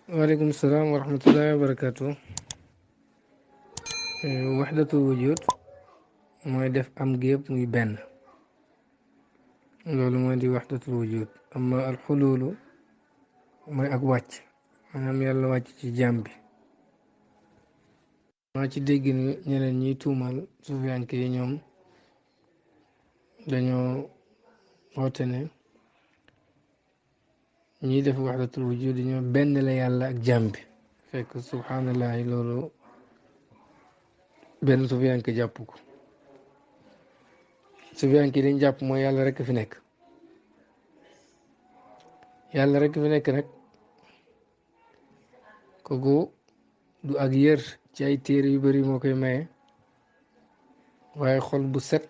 waaleykum salaam wa rahmatullahi wa barakaatu. Waxdatul wujud mooy def am gi yëpp muy benn loolu mooy di waxdatul wujud amma alxuluulu mooy ak wàcc maanaam yàlla wàcc ci jaam bi. maa ci dégg ni ñeneen ñiy tuumal sufiyanke yi ñoom dañoo woote ne ñiy def waxdatul wujud ñoo benn la yàlla ak jaam bi fekk subhaanallahi loolu benn sufiyanke jàpp ko. sufiyanke yi liñ jàpp mooy yàlla rek fi nekk yàlla rek fi nekk nag kooku du ak yër ci ay téere yu bari moo koy maye waaye xol bu set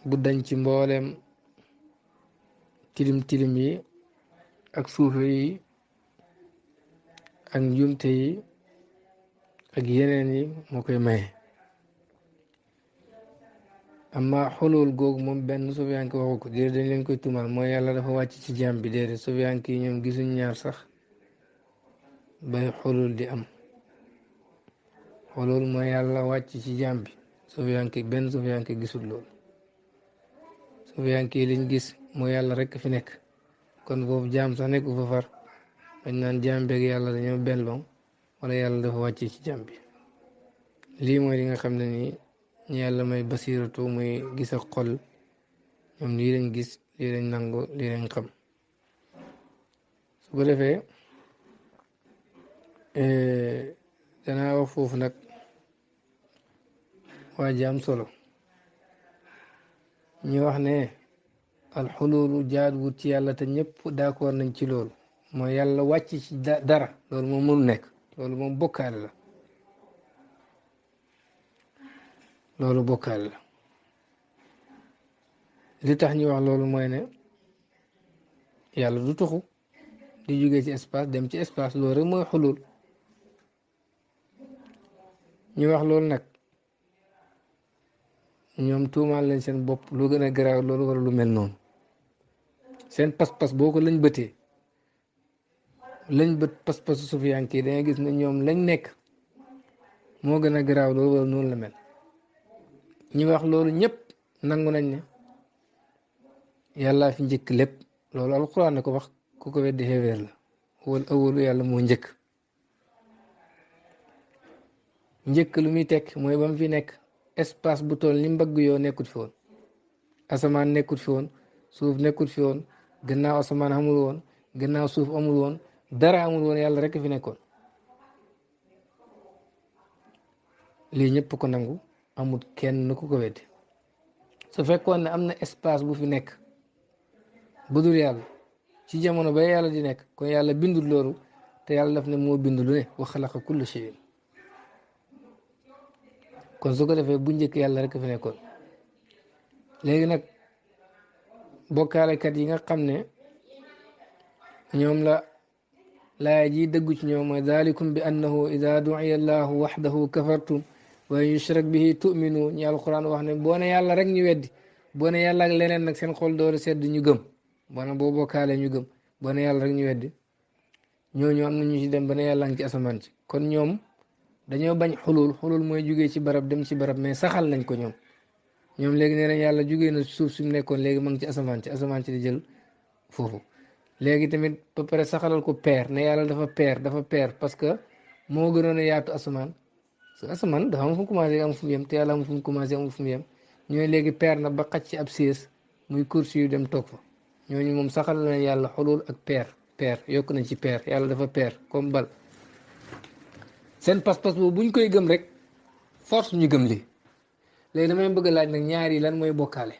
bu dañ ci mbooleem tilim tilim yi ak suufe yi ak njuumte yi ak yeneen yi moo koy maye. amma xulul googu moom benn sufiyanke waxu ko déedéet dañ leen koy tuumal mooy yàlla dafa wàcc ci jaam bi déedéet sufiyanke yi ñoom gisuñ ñaar sax bay xulul di am. xulul mooy yàlla wàcc ci jaam bi sufiyanke benn sufiyanke gisul loolu. sufiyanke yi liñ gis mooy yàlla rek fi nekk kon boobu jaam sax nekku fa far dañ naan jaam beeg yàlla dañoo bennoo wala yàlla dafa wàcc ci jaam bi. lii mooy li nga xam ne nii ñu yàlla may basiratu muy gis ak xol ñoom lii lañ gis lii lañ nangu lii lañ xam. su ko defee danaa wax foofu nag waa ji am solo ñu wax ne alxululu jaaduwut ci yàlla te ñëpp d'accord nañ ci loolu mooy yàlla wàcc ci dara loolu moom mënu nekk loolu moom bokkaale la loolu bokkaale la li tax ñu wax loolu mooy ne yàlla du tuxu di jógee ci espace dem ci espace loolu rek mooy xulul ñu wax loolu nag ñoom tuumaal leen seen bopp lu gën a garaaw loolu wala lu mel noonu seen pas-pas boo ko lañ bëtee lañ bët pas-pasu sufiyanke yi dangay gis ne ñoom lañ nekk moo gën a garaaw loolu wala noonu la mel. ñu wax loolu ñëpp nangu nañ ne yàlla fi njëkk lépp loolu alquran na ko wax ku ko weddi xeweer la wal awalu yàlla moo njëkk. njëkk lu muy tekk mooy ba mu fi nekk espace bu toll ni mbagg yoo nekkut fi woon asamaan nekkut fi woon suuf nekkut fi woon gannaaw asamaan amul woon gannaaw suuf amul woon dara amul woon yàlla rek fi nekkoon. lii ñëpp ko nangu amul kenn ku ko weddi. su fekkoon ne am na espace bu fi nekk bu dul yàlla ci jamono ba yàlla di nekk kon yàlla bindul loolu te yàlla daf ne moo bind lu ne wa xalaqa kulla shay'in kon su ko defee bu njëkk yàlla rek fi nekkoon. léegi nag bokkaalekat yi nga xam ne ñoom la laaya ji dëggu ci ñoom mooy dalikum bi annahu ida du'iya allahu waxdahu kafartum wa yushrak bihi tu'minu ñu alquran wax ne boo ne yàlla rek ñu weddi boo ne yàlla ak leneen nag seen xol doole sedd ñu gëm boo ne boo bokkaale ñu gëm boo ne yàlla rek ñu weddi ñooñu am na ñu ci dem ba ne yàlla ngi ci asamaan ci kon ñoom dañoo bañ xulul mooy jugee ci barab dem ci barab mais saxal nañ ko ñoom léegi nee nañ yàlla jugee na suuf si mu nekkoon léegi ma ngi ci asamaan ci di jël foofu. léegi tamit ba pare saxalal ko peer ne yàlla dafa peer parce que moo gënoon a yaatu asamaan su asamaan dafa am fu mu commencé am fu mu yem te yàlla am fu mu commencé am fu mu yem ñooy léegi peer na ba xaj ci ab siis muy kursi yu dem toog fa ñooñu moom saxal nañ yàlla xulul ak peer yokk nañ ci peer yàlla dafa peer comme bal. seen pas-pas boobu buñ koy gëm rek force ñu gëm lii léegi damay bëgg a laaj nag ñaar yi lan mooy bokkaale.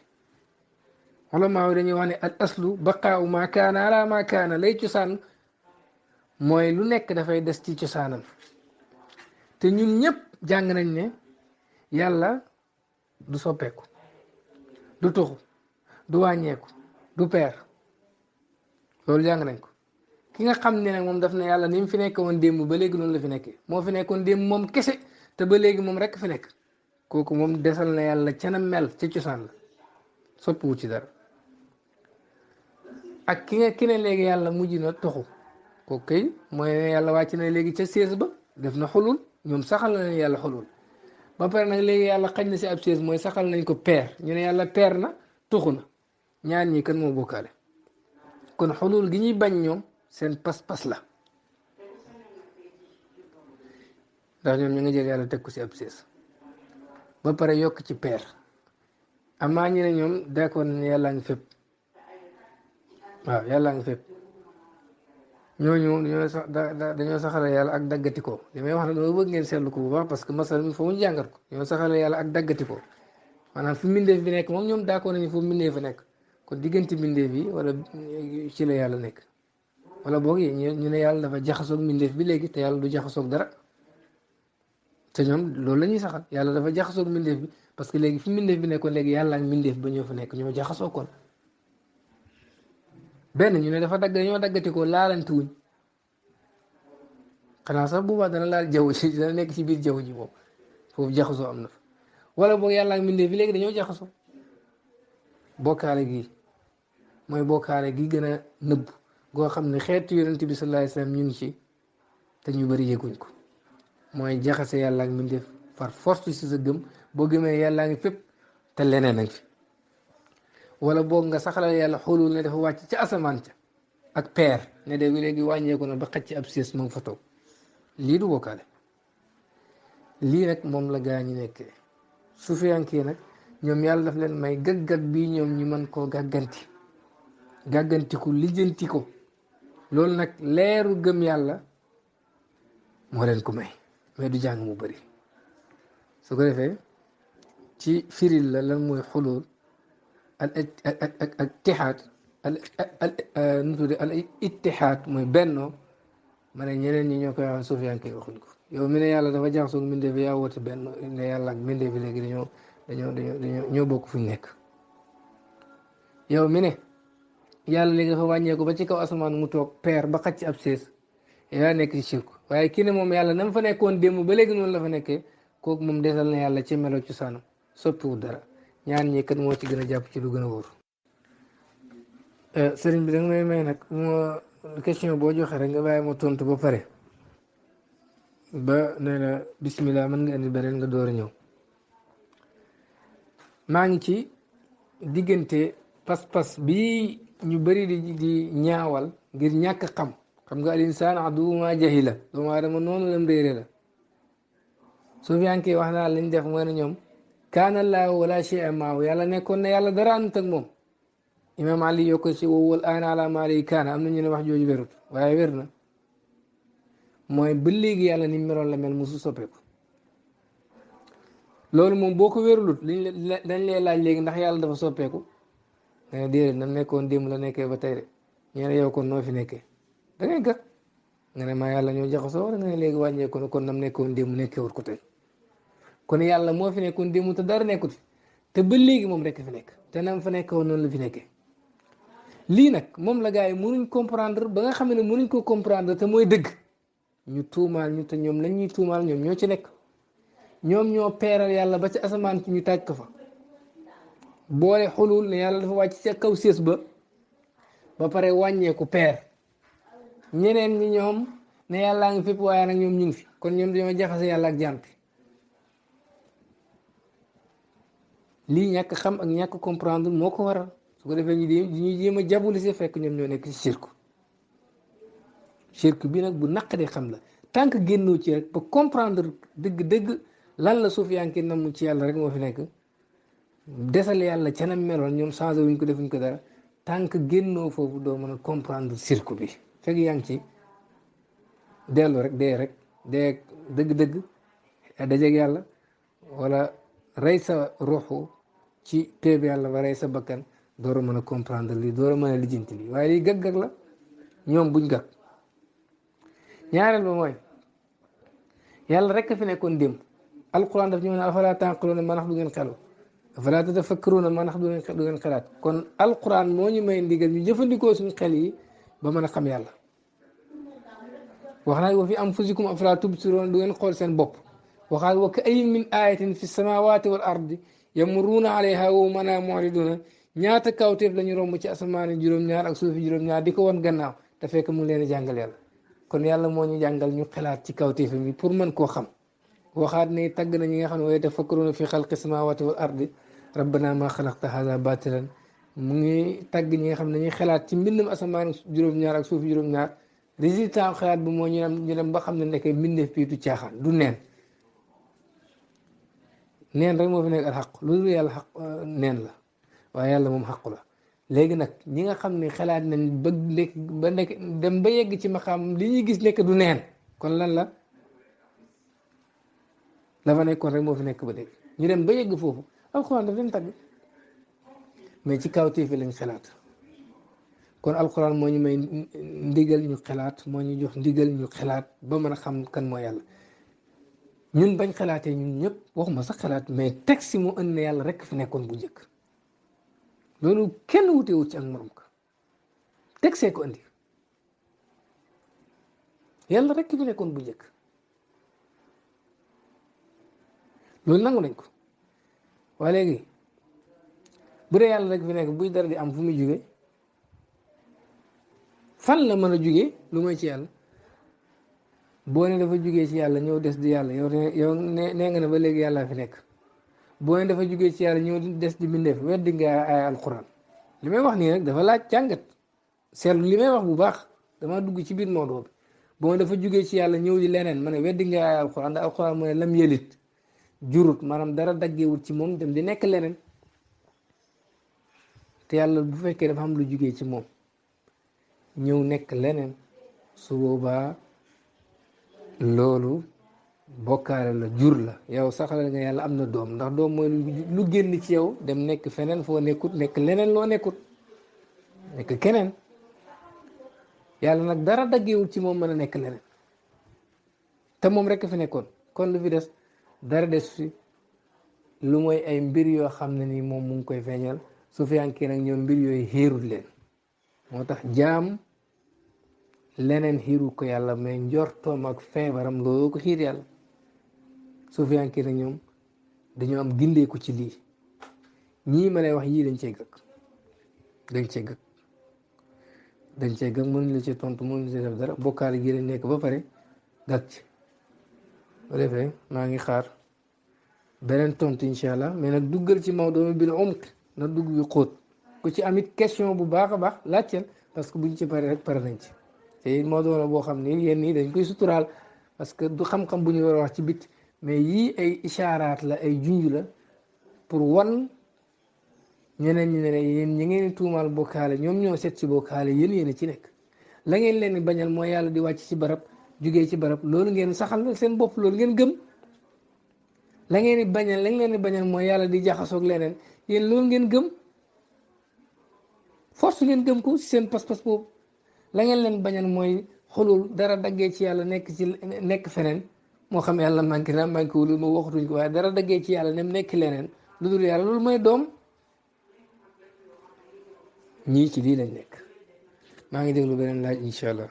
ulamaa yi dañuy wax ne al aslu baqaawu maa kaana ala maa kaana lay cosaan mooy lu nekk dafay des ci cosaanam te ñun ñëpp jàng nañ ne yàlla du soppeeku du tuxu du wàññeeku du peer loolu jàng nañ ko. ki nga xam ne nag moom daf ne yàlla ni mu fi nekk woon démb ba léegi noonu la fi nekkee moo fi nekkoon démb moom kese te ba léegi moom rek fi nekk kooku moom desal na yàlla ca na mel ca cosaan la soppiwu ci dara. ak ki ne léegi yàlla mujj na toxu kooku kay mooy ne yàlla wàcc na léegi ca sées ba def na xulul ñoom saxal na leen yàlla xulul ba pare nag léegi yàlla xañ na si ab sées mooy saxal nañ ko peer ñu ne yàlla peer na tuxu na ñaar ñi kan moo bokkaale kon xulul gi ñuy bañ ñoom seen pas-pas la ndax ñoom ñu nga jël yàlla teg ko si ab sées ba pare yokk ci peer amaa ñu ne ñoom d'accord nañ yàllaa ngi fépp waaw yàllaa ngi fépp ñooñu dañoo saxale yàlla ak daggati ko li may wax ne dama bëgg ngeen seetlu ko bu baax parce que masal mi foo ñu jàngat ko dañoo saxale yàlla ak daggati ko maanaam fi mbindeef bi nekk moom ñoom d'accord nañu foofu mbindeef fa nekk kon diggante mbindeef yi wala ci la yàlla nekk wala boog yi ñu ne yàlla dafa jaxasoog mbindeef bi léegi te yàlla du jaxasoog dara te ñoom loolu la ñuy saxal yàlla dafa jaxasoog mbindeef bi parce que léegi fi mbindeef bi nekkoon léegi yàlla ak mbindeef ba ñoo fa nekk ñoo jaxasoo kon benn ñu ne dafa dagg dañoo daggati ko laalante wuñ xanaa sax boobaa dana laal jaww ji dana nekk ci biir jaww ji moom foofu jaxasoo am na fa wala boog yàlla ak mbindeef bi léegi dañoo jaxasoo bokkaale gi mooy bokkaale gi gën a nëbb goo xam ne xeetu yonent bi sallallahu alayhi wasallam ñu ngi ci te ñu bëri yëguñ ko mooy jaxase yàlla ak mbindeef par force si sa gëm boo gëmee yàllaa ngi fépp te leneen a ngi fi wala boog nga saxalal yàlla xoolul ne dafa wàcc ca asamaan ca ak peer ne de léegi wàññeeku na ba xaj ci ab sées mu ngi fa toog lii du bokkaale lii nag moom la gaa ñi nekkee sufiyankee nag ñoom yàlla daf leen may gàggat bii ñoom ñu mën koo gàggantiku lijjanti ko loolu nag leeru gëm yàlla moo leen ko may mais du jàng mu bëri su ko defee ci firil la lan mooy xulul al ittihaad nu tudde al ittihaad mooy bennoo ma ne ñeneen ñi ñoo koy wax sufiyanke waxuñ ko yow mi ne yàlla dafa jaxasoog mbindeef bi yaa woote benn ne yàlla ak mbindeef bi léegi dañoo bokk fu ñu nekk yow mi ne yàlla léegi dafa wàññeeku ba ci kaw asamaan mu toog peer ba xaj ci ab sées yaa nekk ci shirku waaye kii ne moom yàlla na fa nekkoon démb ba léegi noonu la fa nekkee kooku moom desal na yàlla ci melo ci saanam soppiwul dara ñaan ñi kat moo ci gën a jàpp ci lu gën a wóor sëriñ bi da nga may nag moo question boo joxe rek nga bàyyi ma tontu ba pare ba nee na bismillah mën nga indi beneen nga door a ñëw maa ngi ci diggante pas-pas bi ñu bëri di ñaawal ngir ñàkk xam nga al insaan aduwwu maa jahila doomu aadama noonu lam réere la sufiyanke wax naa lañ def mooy ne ñoom kaana llaahu wala shay'a maahu yàlla nekkoon na yàlla dara àndut ak moom imam ali yokko ci wowal aana ala maa lay kaana am na ñu ne wax jooju wérut waaye wér na mooy ba léegi yàlla ni meloon la mel musu soppeeku loolu moom boo ko wérulut dañ lay laaj léegi ndax yàlla dafa soppeeku nga ne déedéet nam nekkoon démb la nekkee ba tey de ñu ne yow kon noo fi nekkee da ngay gàtt nga ne maa yàlla ñoo jaxasoo wala nga ne léegi wàññeeku ne kon nam nekkoon démb nekkewut ko tey kon yàlla moo fi nekkoon démb te dara nekkut fi te ba léegi moom rekk fi nekk te nam fa nekkoon noonu la fi nekkee lii nag moom la gars yi mënuñ comprendre ba nga xam ne mënuñ ko comprendre te mooy dëgg ñu tuumaal ñu te ñoom lañ ñuy tuumaal ñoom ñoo ci nekk ñoom ñoo peeral yàlla ba ci asamaan ci ñu taaj ko fa boole xulul ne yàlla dafa wàcc ca kaw sées ba pare wàññeeku peer ñeneen ñi ñoom ne yàllaa ngi fépp waaye nag ñoom ñu ngi fi kon ñoom dañoo jaxase yàlla ak jant lii ñàkk xam ak ñàkk comprendre moo ko waral su ko defee ñu jéem a jabuli si fekk ñoom ñoo nekk ci shirku bi nag bu naqadee xam la tant que génnoo ci rek ba comprendre dëgg-dëgg lan la suufiyanke namu ci yàlla rek moo fi nekk desal yàlla ca nam meloon ñoom changé wuñ ko defuñ ko dara tant que génnoo foofu doo mën a comprendre shirku bi fekk yaa ngi ci dellu rek dee dëgg-dëgg dajeeg yàlla wala rey sa ruuxu ci péeb yàlla ba rey sa bakkan door a mën a comprendre lii door a mën a lijjanti lii waaye lii gag-gag la ñoom buñ gag ñaareel ba mooy yàlla rek a fi nekkoon démb alquran daf ñu ne afalaa taqiluna ma ndax du ngeen xelu afalaa tatafakkaruna ma ndax du ngeen xelaat kon alquran moo ñu may ndigal ñu jëfandikoo suñu xel yi ba mën a xam yàlla wax naa wa fi anfusikum afalaa tubsiruun du ngeen xool seen bopp waxaat wa ka ayyin min ayatin fi samawati wal ardi yamurruuna alayha wa hum anhaa mu'riduuna ñaata kawteef la ñu romb ci asamaan juróom-ñaar ak suufi juróom-ñaar di ko wan gannaaw te fekk mu ngi leen a jàngal yàlla kon yàlla moo ñu jàngal ñu xalaat ci kawteefam yi pour mën koo xam waxaat ne tagg na ñi nga xam ne waaye tafakkaruuna fi xalqi samaawaati wal ardi rabbana ma xalaqta hada batilan mu ngi tagg ñi nga xam ne dañuy xalaat ci mbindam asamaan juróom-ñaar ak suuf juróom-ñaar résultat xalaat bi moo ñu dem ba xam ne nekkee mbindeef fii du caaxaan du neen neen rek moo fi nekk al xaq loolu yàlla xaq neen la waaye yàlla moom xaqu la léegi nag ñi nga xam ne xalaat nañ ba nekk ba nekk dem ba yegg ci maqaam li ñuy gis nekk du neen kon lan la dafa nekkoon rek moo fi nekk ba léegi ñu dem ba yegg foofu alxuraan daf leen tagg mais ci kawteefi lañ xalaat kon alxuraan moo ñu may ndigal ñu xalaat moo ñu jox ndigal ñu xalaat ba mën a xam kan moo yàlla ñun bañ xalaatee ñun ñëpp waxuma sax xalaat mais texte mu ënd na yàlla rek fi nekkoon bu njëkk loolu kenn wutewu ci ak morom ka texte ko andi yàlla rek fi nekkoon bu njëkk loolu nangu nañ ko waaye léegi bu dee yàlla rek fi nekk buy dara di am fu muy jóge fan la mën a jóge lu mooy ci yàlla boo ne dafa jógee ci yàlla ñëw des di yàlla yow nee nga ne ba léegi yàlla fi nekk boo ne dafa jógee ci yàlla ñëw des di bindeef weddi nga ay alquran li may wax nii rek dafa laaj jàngat seetlu li may wax bu baax dama dugg ci biir Maodo bi boo ne dafa jógee ci yàlla ñëw di leneen ma ne weddi nga ay alquran ndax alquran mu ne lam yelit jurut maanaam dara daggewut ci moom dem di nekk leneen te yàlla bu fekkee dafa am lu jógee ci moom ñëw nekk leneen su boobaa loolu bokkaale la jur la yow saxalal nga yàlla am na doom ndax doom mooy lu génn ci yow dem nekk feneen foo nekkut nekk leneen loo nekkut nekk keneen yàlla nag dara daggewut ci moom mën a nekk leneen te moom rekk fi nekkoon kon lu fi des dara des fi lu mooy ay mbir yoo xam ne ni moom mu ngi koy feeñal su fiyankee nag ñoom mbir yooyu xiirut leen moo tax jaam leneen xiiru ko yàlla mais njortoom ak feebaram loolu ko xiir yàlla su fiyankee nag ñoom dañoo am gindeeku ci lii ñii ma lay wax yii dañ cee gëg dañ cee gëg mënuñ la ci tontu mënuñ la ci def dara bokkaale gi lañ nekk ba pare gàg ci bu defee maa ngi xaar beneen tontu incha allah mais nag duggal ci Maodo bil umq na dugg yu xóot ku ci amit question bu baax a baax laajteel parce que buñ ci pare rek pare nañ ci te Maodo la boo xam ni yéen ñii dañ koy suturaal parce que du xam-xam bu ñu war a wax ci bit mais yii ay ishaaraat la ay junj la pour wan ñeneen ñi ne yéen ñi ngeen tuumaal bokkaale ñoom ñoo seet ci bokkaale yéen ci nekk la ngeen leen di bañal mooy yàlla di wàcc ci barab jugee ci barab loolu ngeen saxal seen bopp loolu ngeen gëm la ngeen di bañal lañ leen di bañal mooy yàlla di jaxasoog leneen yéen loolu ngeen gëm force ngeen gëm ko ci seen pas-pas boobu la ngeen leen bañal mooy xulul dara daggee ci yàlla nekk feneen moo xam yàlla manqué na manqué wul moo waxatuñ ko waaye dara daggee ci yàlla nem nekk leneen lu dul yàlla loolu mooy doom ñii ci lii lañ nekk maa ngi déglu beneen laaj incha allah.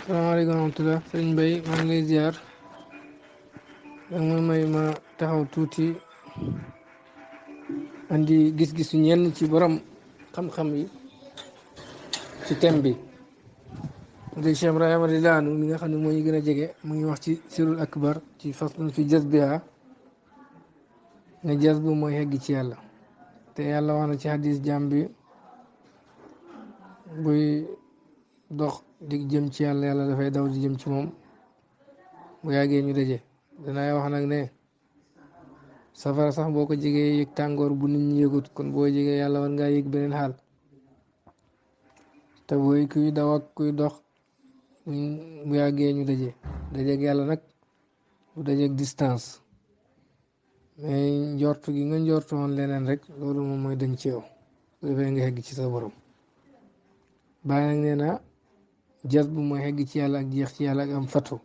salaamaaleykum wa rahmatulah sëriñ Mbaye maa ngi lay ziar danga may ma taxaw tuuti andi gis-gisu ñenn ci borom xam-xam yi ci thème bi de Cheikh Ibrahima radiyallaahu anhu mi nga xam ne moo ñu gën a jege mu ngi wax ci sirul akbar ci faslun fi jazbiha ne jazbu mooy xegg ci yàlla te yàlla wax na ci hadis jàmm bi buy dox di jëm ci yàlla yàlla dafay daw di jëm ci moom bu yàggee ñu daje danay wax nag ne safara sax boo ko jegee yëg tàngoor bu nit ñi yëgut kon boo jegee yàlla war ngaa yëg beneen xaal te booy kuy daw ak kuy dox bu yàggee ñu dajeeg yàlla nag bu dajeeg distance mais njort gi nga njortoon leneen rek loolu moom mooy dañ ci yow su defee nga xegg ci sa borom bàyyi nag nee na jas bu mooy xegg ci yàlla ak jeex ci yàlla ak am fatu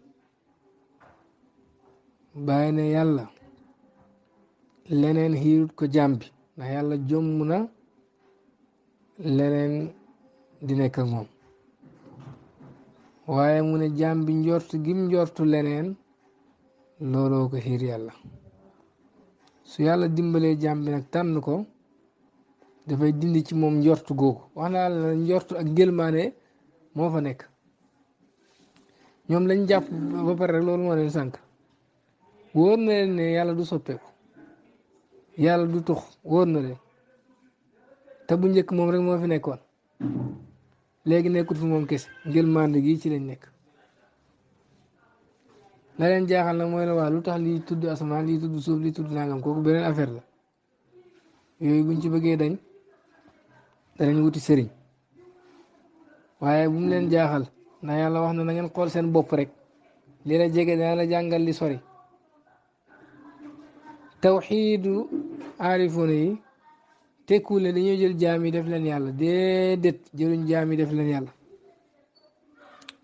bàyyi ne yàlla leneen xiirut ko jaam bi ndax yàlla jomm na leneen di nekk ak moom waaye mu ne jaam bi njort gim njortu leneen looloo ko xiir yàlla su yàlla dimbalee jaam bi nag tànn ko dafay dindi ci moom njortu googu wax naa la njortu ak ngëlmaane moo fa nekk ñoom lañ jàpp ba pare rek loolu moo leen sànq wóor na leen ne yàlla du soppeeku yàlla du tux wóor na leen te bu njëkk moom rek moo fi nekkoon léegi nekkut fi moom kese ngir mànd gi ci lañ nekk la leen jaaxal nag mooy la waa lu tax lii tudd asamaan lii tudd suuf lii tudd nangam kooku beneen affaire la yooyu buñ ci bëggee dañ danañ wuti sëriñ waaye bu mu leen jaaxal ndax yàlla wax na ngeen xool seen bopp rek li la jege dana la jàngal li sori tawxiidu aarifoona yi tekkul ne dañoo jël jaam yi def leen yàlla déedéet jëluñ jaam yi def leen yàlla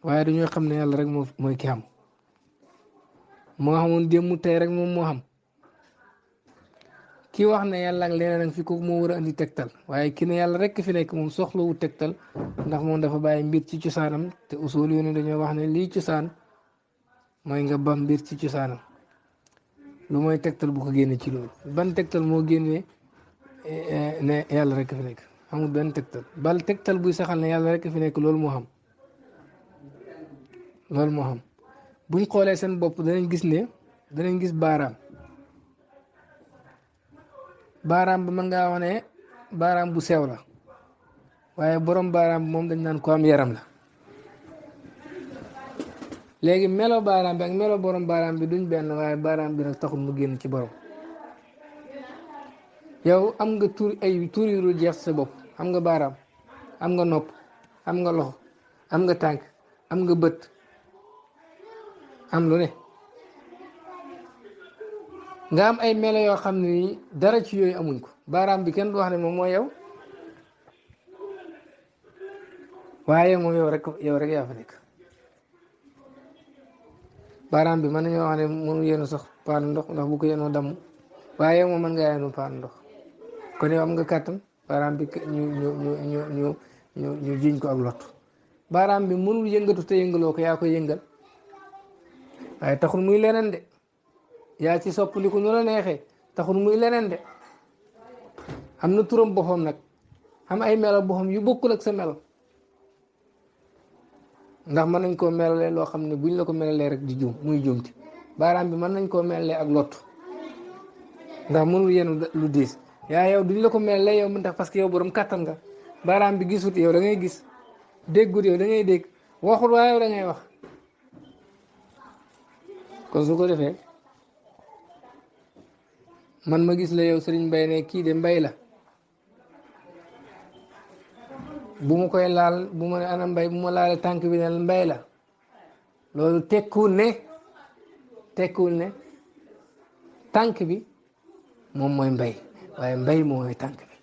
waaye dañoo xam ne yàlla rek mooy ki xam moo xamoon démb tey rek moom moo xam ki wax ne yàlla ak leneen ak fi ko moo war a andi tegtal waaye ki ne yàlla rek fi nekk moom soxlawu tegtal ndax moom dafa bàyyi mbir ci cosaanam te usul yoonu dañoo wax ne lii cosaan mooy nga ba mbir ci cosaanam lu mooy tegtal bu ko génne ci loolu ban tegtal moo génnee ne yàlla rek fi nekk amul benn tegtal bal tegtal buy saxal ne yàlla rek fi nekk loolu moo xam loolu moo xam buñ xoolee seen bopp danañ gis ne danañ gis baaraam baaraam bi mën ngaa wax ne baaraam bu sew la waaye borom baaraam bi moom dañ naan ko am yaram la léegi melo baaraam bi ak melo borom baaraam bi duñ benn waaye baaraam bi nag taxul mu génn ci borom yow am nga tur yu dul jeex sa bopp am nga baaraam am nga nopp am nga loxo am nga tànk am nga bët am lu ne nga am ay melo yoo xam ne nii dara ci yooyu amuñ ko baaraam bi kenn du wax ne moom mooy yow waaye moom yow rek yaa fa nekk baaraam bi mën nañoo wax ne mënu yenu sax paanu ndox ndax bu ko yenoo damm waaye moom mën ngaa yenu paanu ndox kon yow am nga kàttan baaraam bi ñu jiñ ko ak lot baaraam bi mënul yëngatu te yëngaloo ko yaa koy yëngal waaye taxul muy leneen de yaa ci soppaliku nu la neexee taxul muy leneen de am na turam boppam nag am ay melo boppam yu bokkul ak sa melo ndax mën nañ koo melalee loo xam ne buñ la ko melalee rek di juum muy juumti baaraam bi mën nañ koo melalee ak lott ndax mënul yenu lu diis yaa yow duñ la ko melalee yow ndax parce que yow borom kàttan nga baaraam bi gisut yow da ngay gis déggut yow da ngay dégg waxul waaye yow da ngay wax kon su ko defee man ma gis la yow Serigne Mbaye ne kii de Mbaye la bu ma koy laal bu ma ne ana Mbaye bu ma laalee tànk bi ne Mbaye la loolu tekkuwul ne tànk bi moom mooy Mbaye waaye Mbaye mooy tànk bi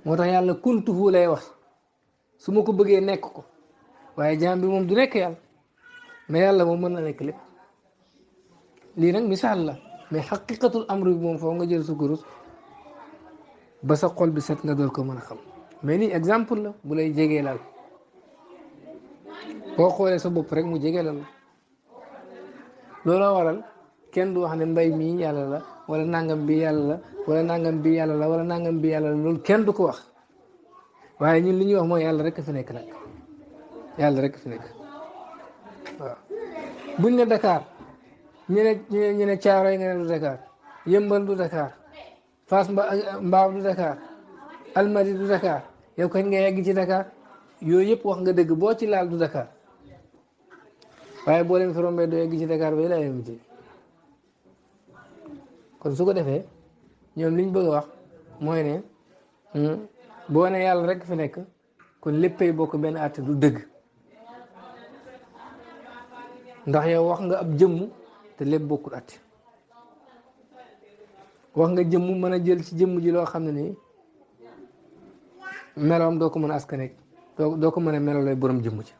moo tax yàlla kuntuhu lay wax su ma ko bëggee nekk ko waaye jaam bi moom du nekk yàlla mais yàlla moom mën na nekk lépp lii nag misaal la mais xaqiqatul amru bi moom foo nga jël sa kurus ba sa xol bi set nga door ko mën a xam mais lii exemple la bu lay jegee laal boo xoolee sa bopp rek mu jegee la looloo waral kenn du wax ne Mbay mii yàlla la wala nangam bi yàlla la wala nangam bi yàlla la wala nangam bi yàlla la loolu kenn du ko wax waaye ñun li ñuy wax mooy yàlla rek fi nekk nag yàlla rek fi nekk waaw buñ ne Dakar ñu ne Caaroy nga ne du Dakar Yëmbal du Dakar Fass Mbaaw du Dakar Almadi du Dakar yow kañ nga yegg ci Dakar yooyu yëpp wax nga dëgg boo ci laal du Dakar waaye boo leen fi rombee doo yegg ci Dakar ba laa yem kon su ko defee ñoom liñ bëgg a wax mooy ne boo ne yàlla rek fi nekk kon léppay bokk benn àtte du dëgg ndax yow wax nga ab jëmm te lépp bokkul àtte wax nga jëmm mën a jël ci jëmm ji loo xam ne nii meloom doo ko mën a askaneeg doo ko mën a meloo lay borom jëmm ci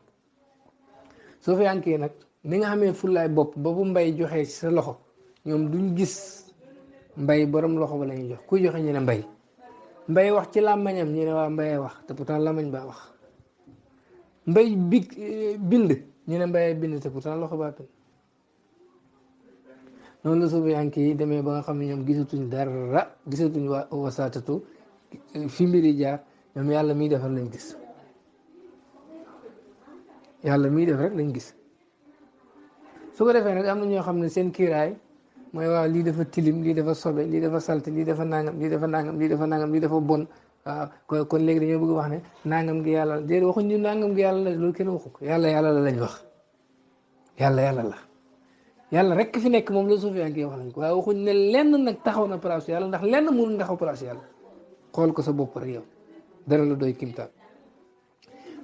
soo fi yankee nag ni nga xamee fullaay bopp ba bu Mbay joxee ci sa loxo ñoom duñ gis Mbay borom loxo ba la ñuy jox kuy joxe ñu ne Mbay wax ci làmmañam ñu ne waa Mbayee wax te pourtant làmmañ baa wax Mbay bind ñu ne Mbayee bind te pourtant loxo baa bind noonu la suufi yankee yi demee ba nga xam ne ñoom gisatuñ dara gisatuñ wasaatatu fi mbiri jaar ñoom yàlla miy defar lañ gis yàlla miy def rek lañ gis su ko defee nag am na ñoo xam ne seen kiiraay mooy waaw lii dafa tilim lii dafa sobe lii dafa salte lii dafa nangam lii dafa nangam lii dafa nangam lii dafa bon waaw kon léegi dañoo bëgg wax ne nangam gi yàlla déedéet waxuñ ñu nangam gi yàlla la loolu kenn waxu ko yàlla yàlla la lañ wax yàlla yàlla la yàlla rek fi nekk moom la suufiyaan ki wax nañ ko waaye waxuñ ne lenn nag taxaw na place yàlla ndax lenn mënul taxaw place yàlla xool ko sa bopp rek yow dara la doy kimtaan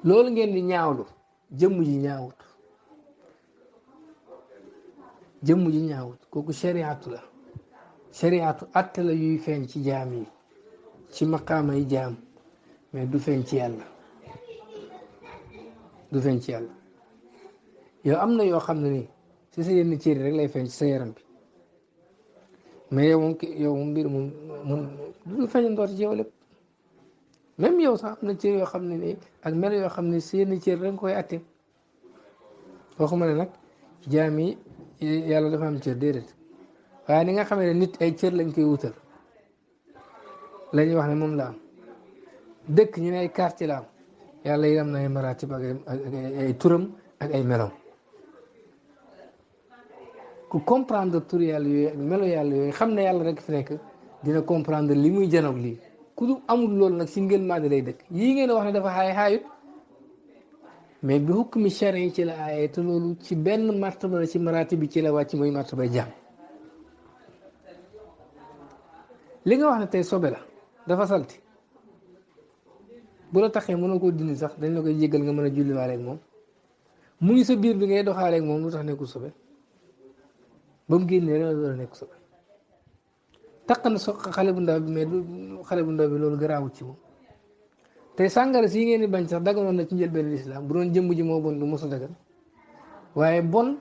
loolu ngeen di ñaawlu jëmm ji ñaawut jëmm ji ñaawut kooku shariatu la shariatu atte la yuy feeñ ci jaam yi ci maqaama yi jaam mais du feeñ ci yàlla du feeñ ci yàlla yow am na yoo xam ne nii si sa yenn cëri rek lay feeñ ci sa yaram bi mais yow moom mbir moom du feeñ ndoor ci yow lépp même yow sax am na cër yoo xam ne nii ak mel yoo xam ne si yenn cër rek koy atte waxuma ne nag jaam yi yàlla dafa am cër déedéet waaye ni nga xam ne nit ay cër lañ koy wutal la ñuy wax ne moom la am dëkk ñu ne ay quartier la am yàlla yi am na ay maratib ak ay turam ak ay meloom ku comprendre tur yàlla yooyu ak melo yàlla yooyu xam ne yàlla rek fi nekk dina comprendre li muy janoog lii ku amul loolu nag si ngeen maa lay dëkk yii ngeen wax ne dafa xaayut mais bi hukmi charin ci la aaye te loolu ci benn martaba la ci maraati bi ci la wàcc mooy martaba jaam li nga wax ne tey sobe la dafa salti bu la taxee mënoo koo dindi sax dañ la koy jéggal nga mën a julliwaaleeg moom mu ngi sa biir bi ngay doxaaleeg moom lu tax nekkul sobe ba mu génnee rek la doon nekk sobe taq na xale bu ndaw bi mais du xale bu ndaw bi loolu garaawut ci moom te sàngara si ngeen di bañ sax daganoon na ci njëlbeen lislaam bu doon jëmb ji moo bon du mos a dagan waaye bon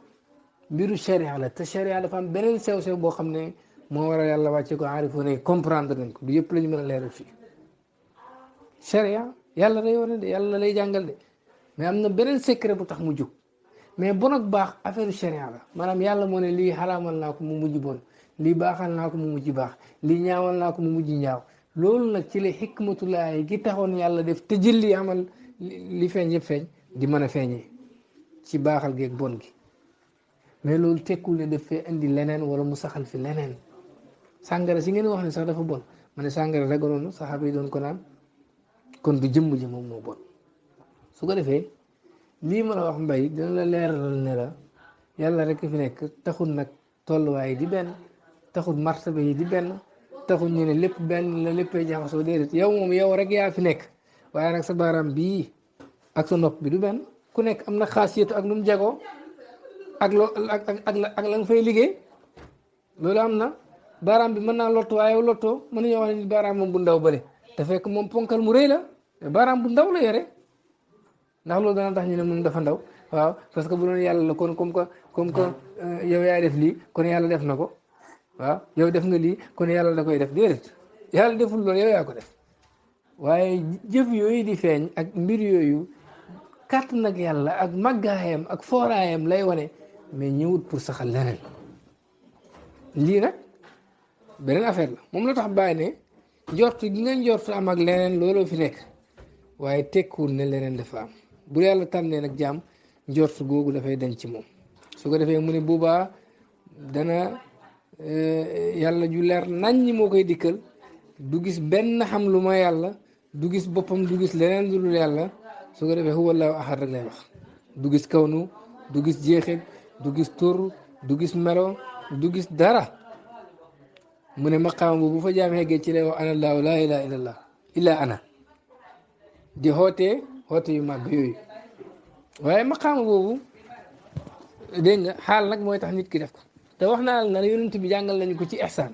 mbiru sharia la te sharia dafa am beneen sew-sew boo xam ne moo war a yàlla wàcce ko aarifoo ne comprendre nañ ko du yëpp la ñu mën a leeral fii sharia yàlla day wane de yàlla lay jàngal de mais am na beneen secret bu tax mu jóg mais bon ak baax affaire sharia la maanaam yàlla moo ne lii xaraamal naa ko mu mujj bon lii baaxal naa ko mu mujj baax lii ñaawal naa ko mu mujj ñaaw loolu nag ci la xikmatulaay gi taxoon yàlla def te jël li amal li feeñ yëpp feeñ di mën a feeñee ci baaxal gi ak bon gi mais loolu tekkul ne daf fee indi leneen wala mu saxal fi leneen sàngara si ngeen wax ne sax dafa bon ma ne sàngara daganoon saxaaba yi doon ko naan kon du jëmm ji moom moo bon su ko defee lii ma la wax mbay dina la leeralal ne la yàlla rek fi nekk taxul nag tolluwaay yi di benn taxul martaba yi di benn taxul ñu ne lépp benn la léppay jaxasoo déedéet yow moom yow rek yaa fi nekk waaye nag sa baaraam bii ak sa nopp bi du benn ku nekk am na xaasiyatu ak nu mu jagoo ak loo ak la nga fay liggéey loolu am na baaraam bi mën naa lottu waaye yow lottoo mën nañoo wax ne baaraam moom bu ndaw bële te fekk moom ponkal mu rëy la baaraam bu ndaw la yore ndax loolu dana tax ñu ne moom dafa ndaw waaw parce que bu doon yàlla la kon comme que yow yaay def lii kon yàlla def na ko waaw yow def nga lii kon yàlla da koy def déedéet yàlla deful loolu yow yaa ko def waaye jëf yooyu di feeñ ak mbir yooyu kàtt nag yàlla ak màggaayam ak fooraayam lay wane mais ñëwut pour saxal leneen lii nag beneen affaire la moom la tax bàyyi ne njortu gi nga njortu am ak leneen looloo fi nekk waaye tekkuwul ne leneen dafa am bu yàlla tànnee nag jaam njortu googu dafay denc ci moom su ko defee mu ne boobaa dana yàlla ju leer naññ moo koy dikkal du gis benn xam lu ma yàlla du gis boppam du gis leneen lu dul yàlla su ko defee huwa allahu ahad rek lay wax du gis kawnu du gis jeexit du gis tur du gis melo du gis dara mu ne maqaam boobu bu fa jaam xeggee ci lay wax ana allahu laa ilaha illallah illa ana di xootee xoote yu mag yooyu waaye maqaam boobu dégg nga xaal nag mooy tax nit ki def ko te wax naa la ne yonent bi jàngal nañu ko ci ihsaan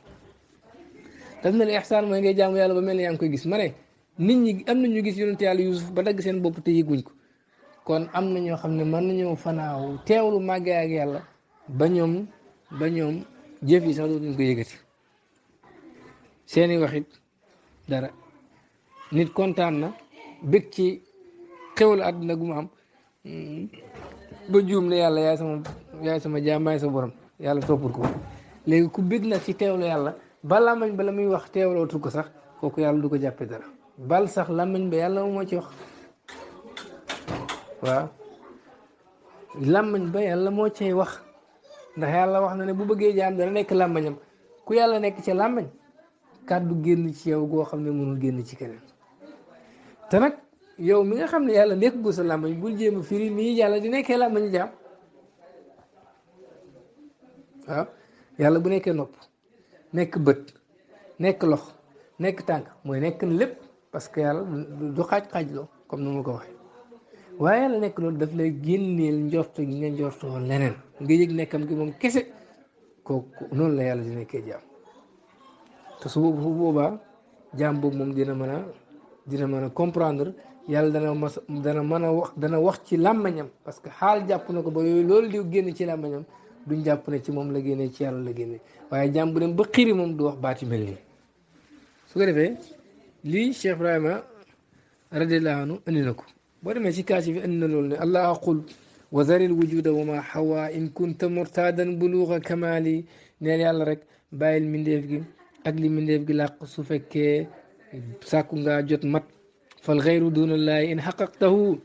daf na ne ihsaan mooy ngay jaamu yàlla ba mel ne yaa ngi koy gis ma ne nit ñi am na ñu gis yonent yàlla Yuusuf ba dagg seen bopp te yëguñ ko kon am na ñoo xam ne mën nañoo fanaaw teewlu màggee ak yàlla ba ñoom jëf yi sax dootuñ ko yëgati seeni waxit dara nit kontaan na bëgg ci xewlu àdduna gu mu am ba juum ne yàlla yaay sama jaam maay sa borom yàlla toppul ko léegi ku bëgg nag ci teewlu yàlla ba làmmañ ba la muy wax teewlootu ko sax kooku yàlla du ko jàppe dara bal sax làmmañ ba yàlla moo ci wax waaw làmmañ ba yàlla moo cay wax ndax yàlla wax na ne bu bëggee jaam dana nekk làmbañam ku yàlla nekk ci làmbañ kàddu génn ci yow goo xam ne mënul génn ci keneen te nag yow mi nga xam ne yàlla nekk gu sa làmbañ bul jéem a firi nii yàlla di nekkee làmbañu jaam waaw yàlla bu nekkee nopp nekk bët nekk lox nekk tànk mooy nekk na lépp parce que yàlla du xaaj-xaaj loo comme ni ma ko waxee waaye yàlla nekk loolu daf lay génneel njorto gi nga njortoo leneen nga yëg nekkam gi moom kese kooku noonu la yàlla di nekkee jaam te su boobaa jaam boobu moom dina mën a comprendre yàlla dana mën a wax dana wax ci làmmañam parce que xaal jàpp na ko ba yooyu loolu di génn ci làmmañam duñ jàpp ne ci moom la génnee ci yàlla la génnee waaye jaam bu dem ba xiri moom du wax baati mel nii su ko defee lii Cheikh Ibrahima radiallahu anhu andi na ko boo demee ci kaasi fi andi na loolu ne allah aqul wa zaril wujuda wa ma xawa in kunta murtadan buluga kamali neel yàlla rek bàyyil mindeef gi ak li mindeef gi làq su fekkee sàkku ngaa jot mat fal xayru dunallahi in xaqaqtahu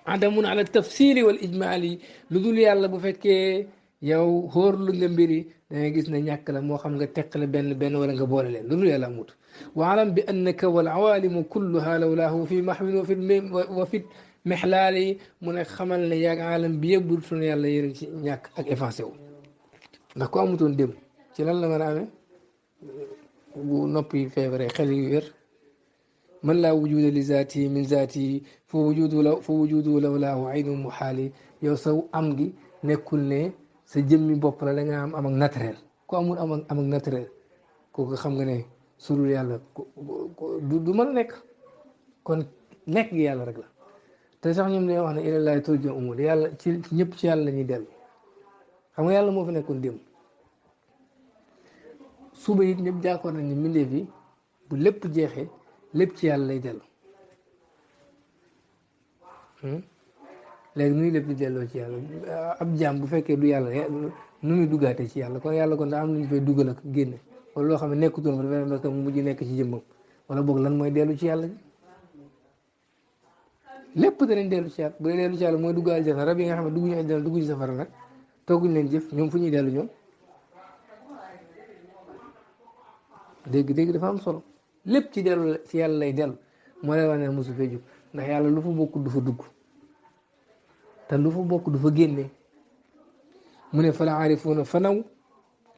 adamun ala tafsili wal ijmaali lu dul yàlla bu fekkee yow xóor lu nga mbiri da ngay gis ne ñàkk la moo xam nga teqale benn wala nga boole leen lu dul yàlla amut waalam bi annaka wal awalimu kulluha lawlaahu fi maxwin wa fi mexlaali mu ne xamal ne yaag alam bi yëpp bu toon yàlla yéen ci ñàkk ak effacé wu ndax ko amutoon dem ci lan la mën a amee bu noppi feebaree xel yu wér man laa wujuda li zaati min zaati fa wujudu lawlaahu aynu muxaali yow sa am gi nekkul ne sa jëmmi bopp la da nga am ak naturel ku amul am ak naturel kooku xam nga ne surul yàlla du mën a nekk kon nekk gi yàlla rek la te sax ñoom dañoo wax ne ilallaahi turja umur yàlla ci ñëpp ci yàlla la ñuy dellu xam nga yàlla moo fi nekkoon démb suba it ñëpp jàkkoor nañ ne mbindeef yi bu lépp jeexee lépp ci yàlla lay dellu léegi nuy lépp di delloo ci yàlla ab jaam bu fekkee du yàlla nu muy duggaatee ci yàlla kon yàlla kon daa am lu ñu fay dugal ak génne wala loo xam ne nekkutoon fa dafa dem mu mujj nekk ci jëmmam wala boog lan mooy dellu ci yàlla lépp danañ dellu ci yàlla bu dee dellu ci yàlla mooy dugg aljana rab yi nga xam ne dugguñu aljana dugg ci safara nag tooguñ leen jëf ñoom fu ñuy dellu ñoom dégg dafa am solo lépp ci dellu ci yàlla lay dellu moo lay wax ne mosu fee jóg ndax yàlla lu fa bokk du fa dugg te lu fa bokk du fa génne mu ne fa la aarifuuna fanaw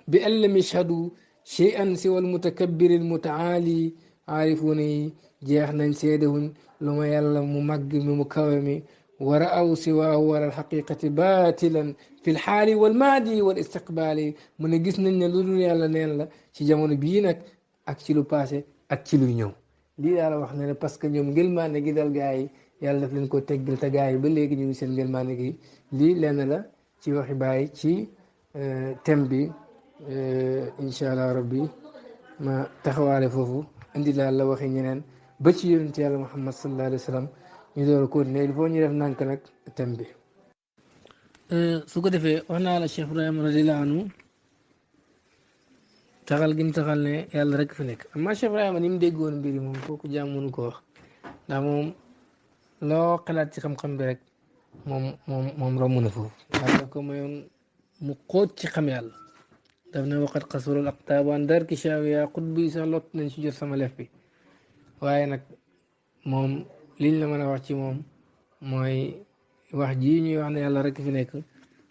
bi an lam yashhadu shay'an siwa almutakabbiri almutaali aarifuuna yi jeex nañ seedewuñ lu ma yàlla mu màgg mi mu kawe mi wa ra'aw siwaahu wala alxaqiqati baatilan fi lxaali walmaadi wal istiqbaali mu ne gis nañ ne lu dul yàlla neen la ci jamono bii nag ak ci lu passé ak ci luy ñëw lii daal wax na ne parce que ñoom ngëlmaane gi dal gaa yi yàlla daf leen ko teggal te gaa yi ba léegi ñu ngi seen ngëlmaane gi lii lenn la ci waxi bàyyi ci thème bi incha allah rabbi ma taxawaale foofu indi daal la waxi ñeneen ba ci yonent yàlla muhammad sallallahu alayhi wa sallam ñu door a continuer il faut ñu def nànk nag thème bi su ko defee wax naa la Cheikh Ibrahima radiyallahu anhu taxal gi mu taxal ne yàlla rek fi nekk amma Cheikh Ibrahima ni mu déggoon mbiri moom kooku jaam mënu ko wax ndax moom loo xalaat ci xam-xam bi rek moom romb na foofu yàlla ko mayoon mu xóot ci xam yàlla daf ne waqat xasurul aqtaabaan dar ki shaawiya xut bi sax lot nañ si jot sama lef bi waaye nag moom liñ la mën a wax ci moom mooy wax ji ñuy wax ne yàlla rek fi nekk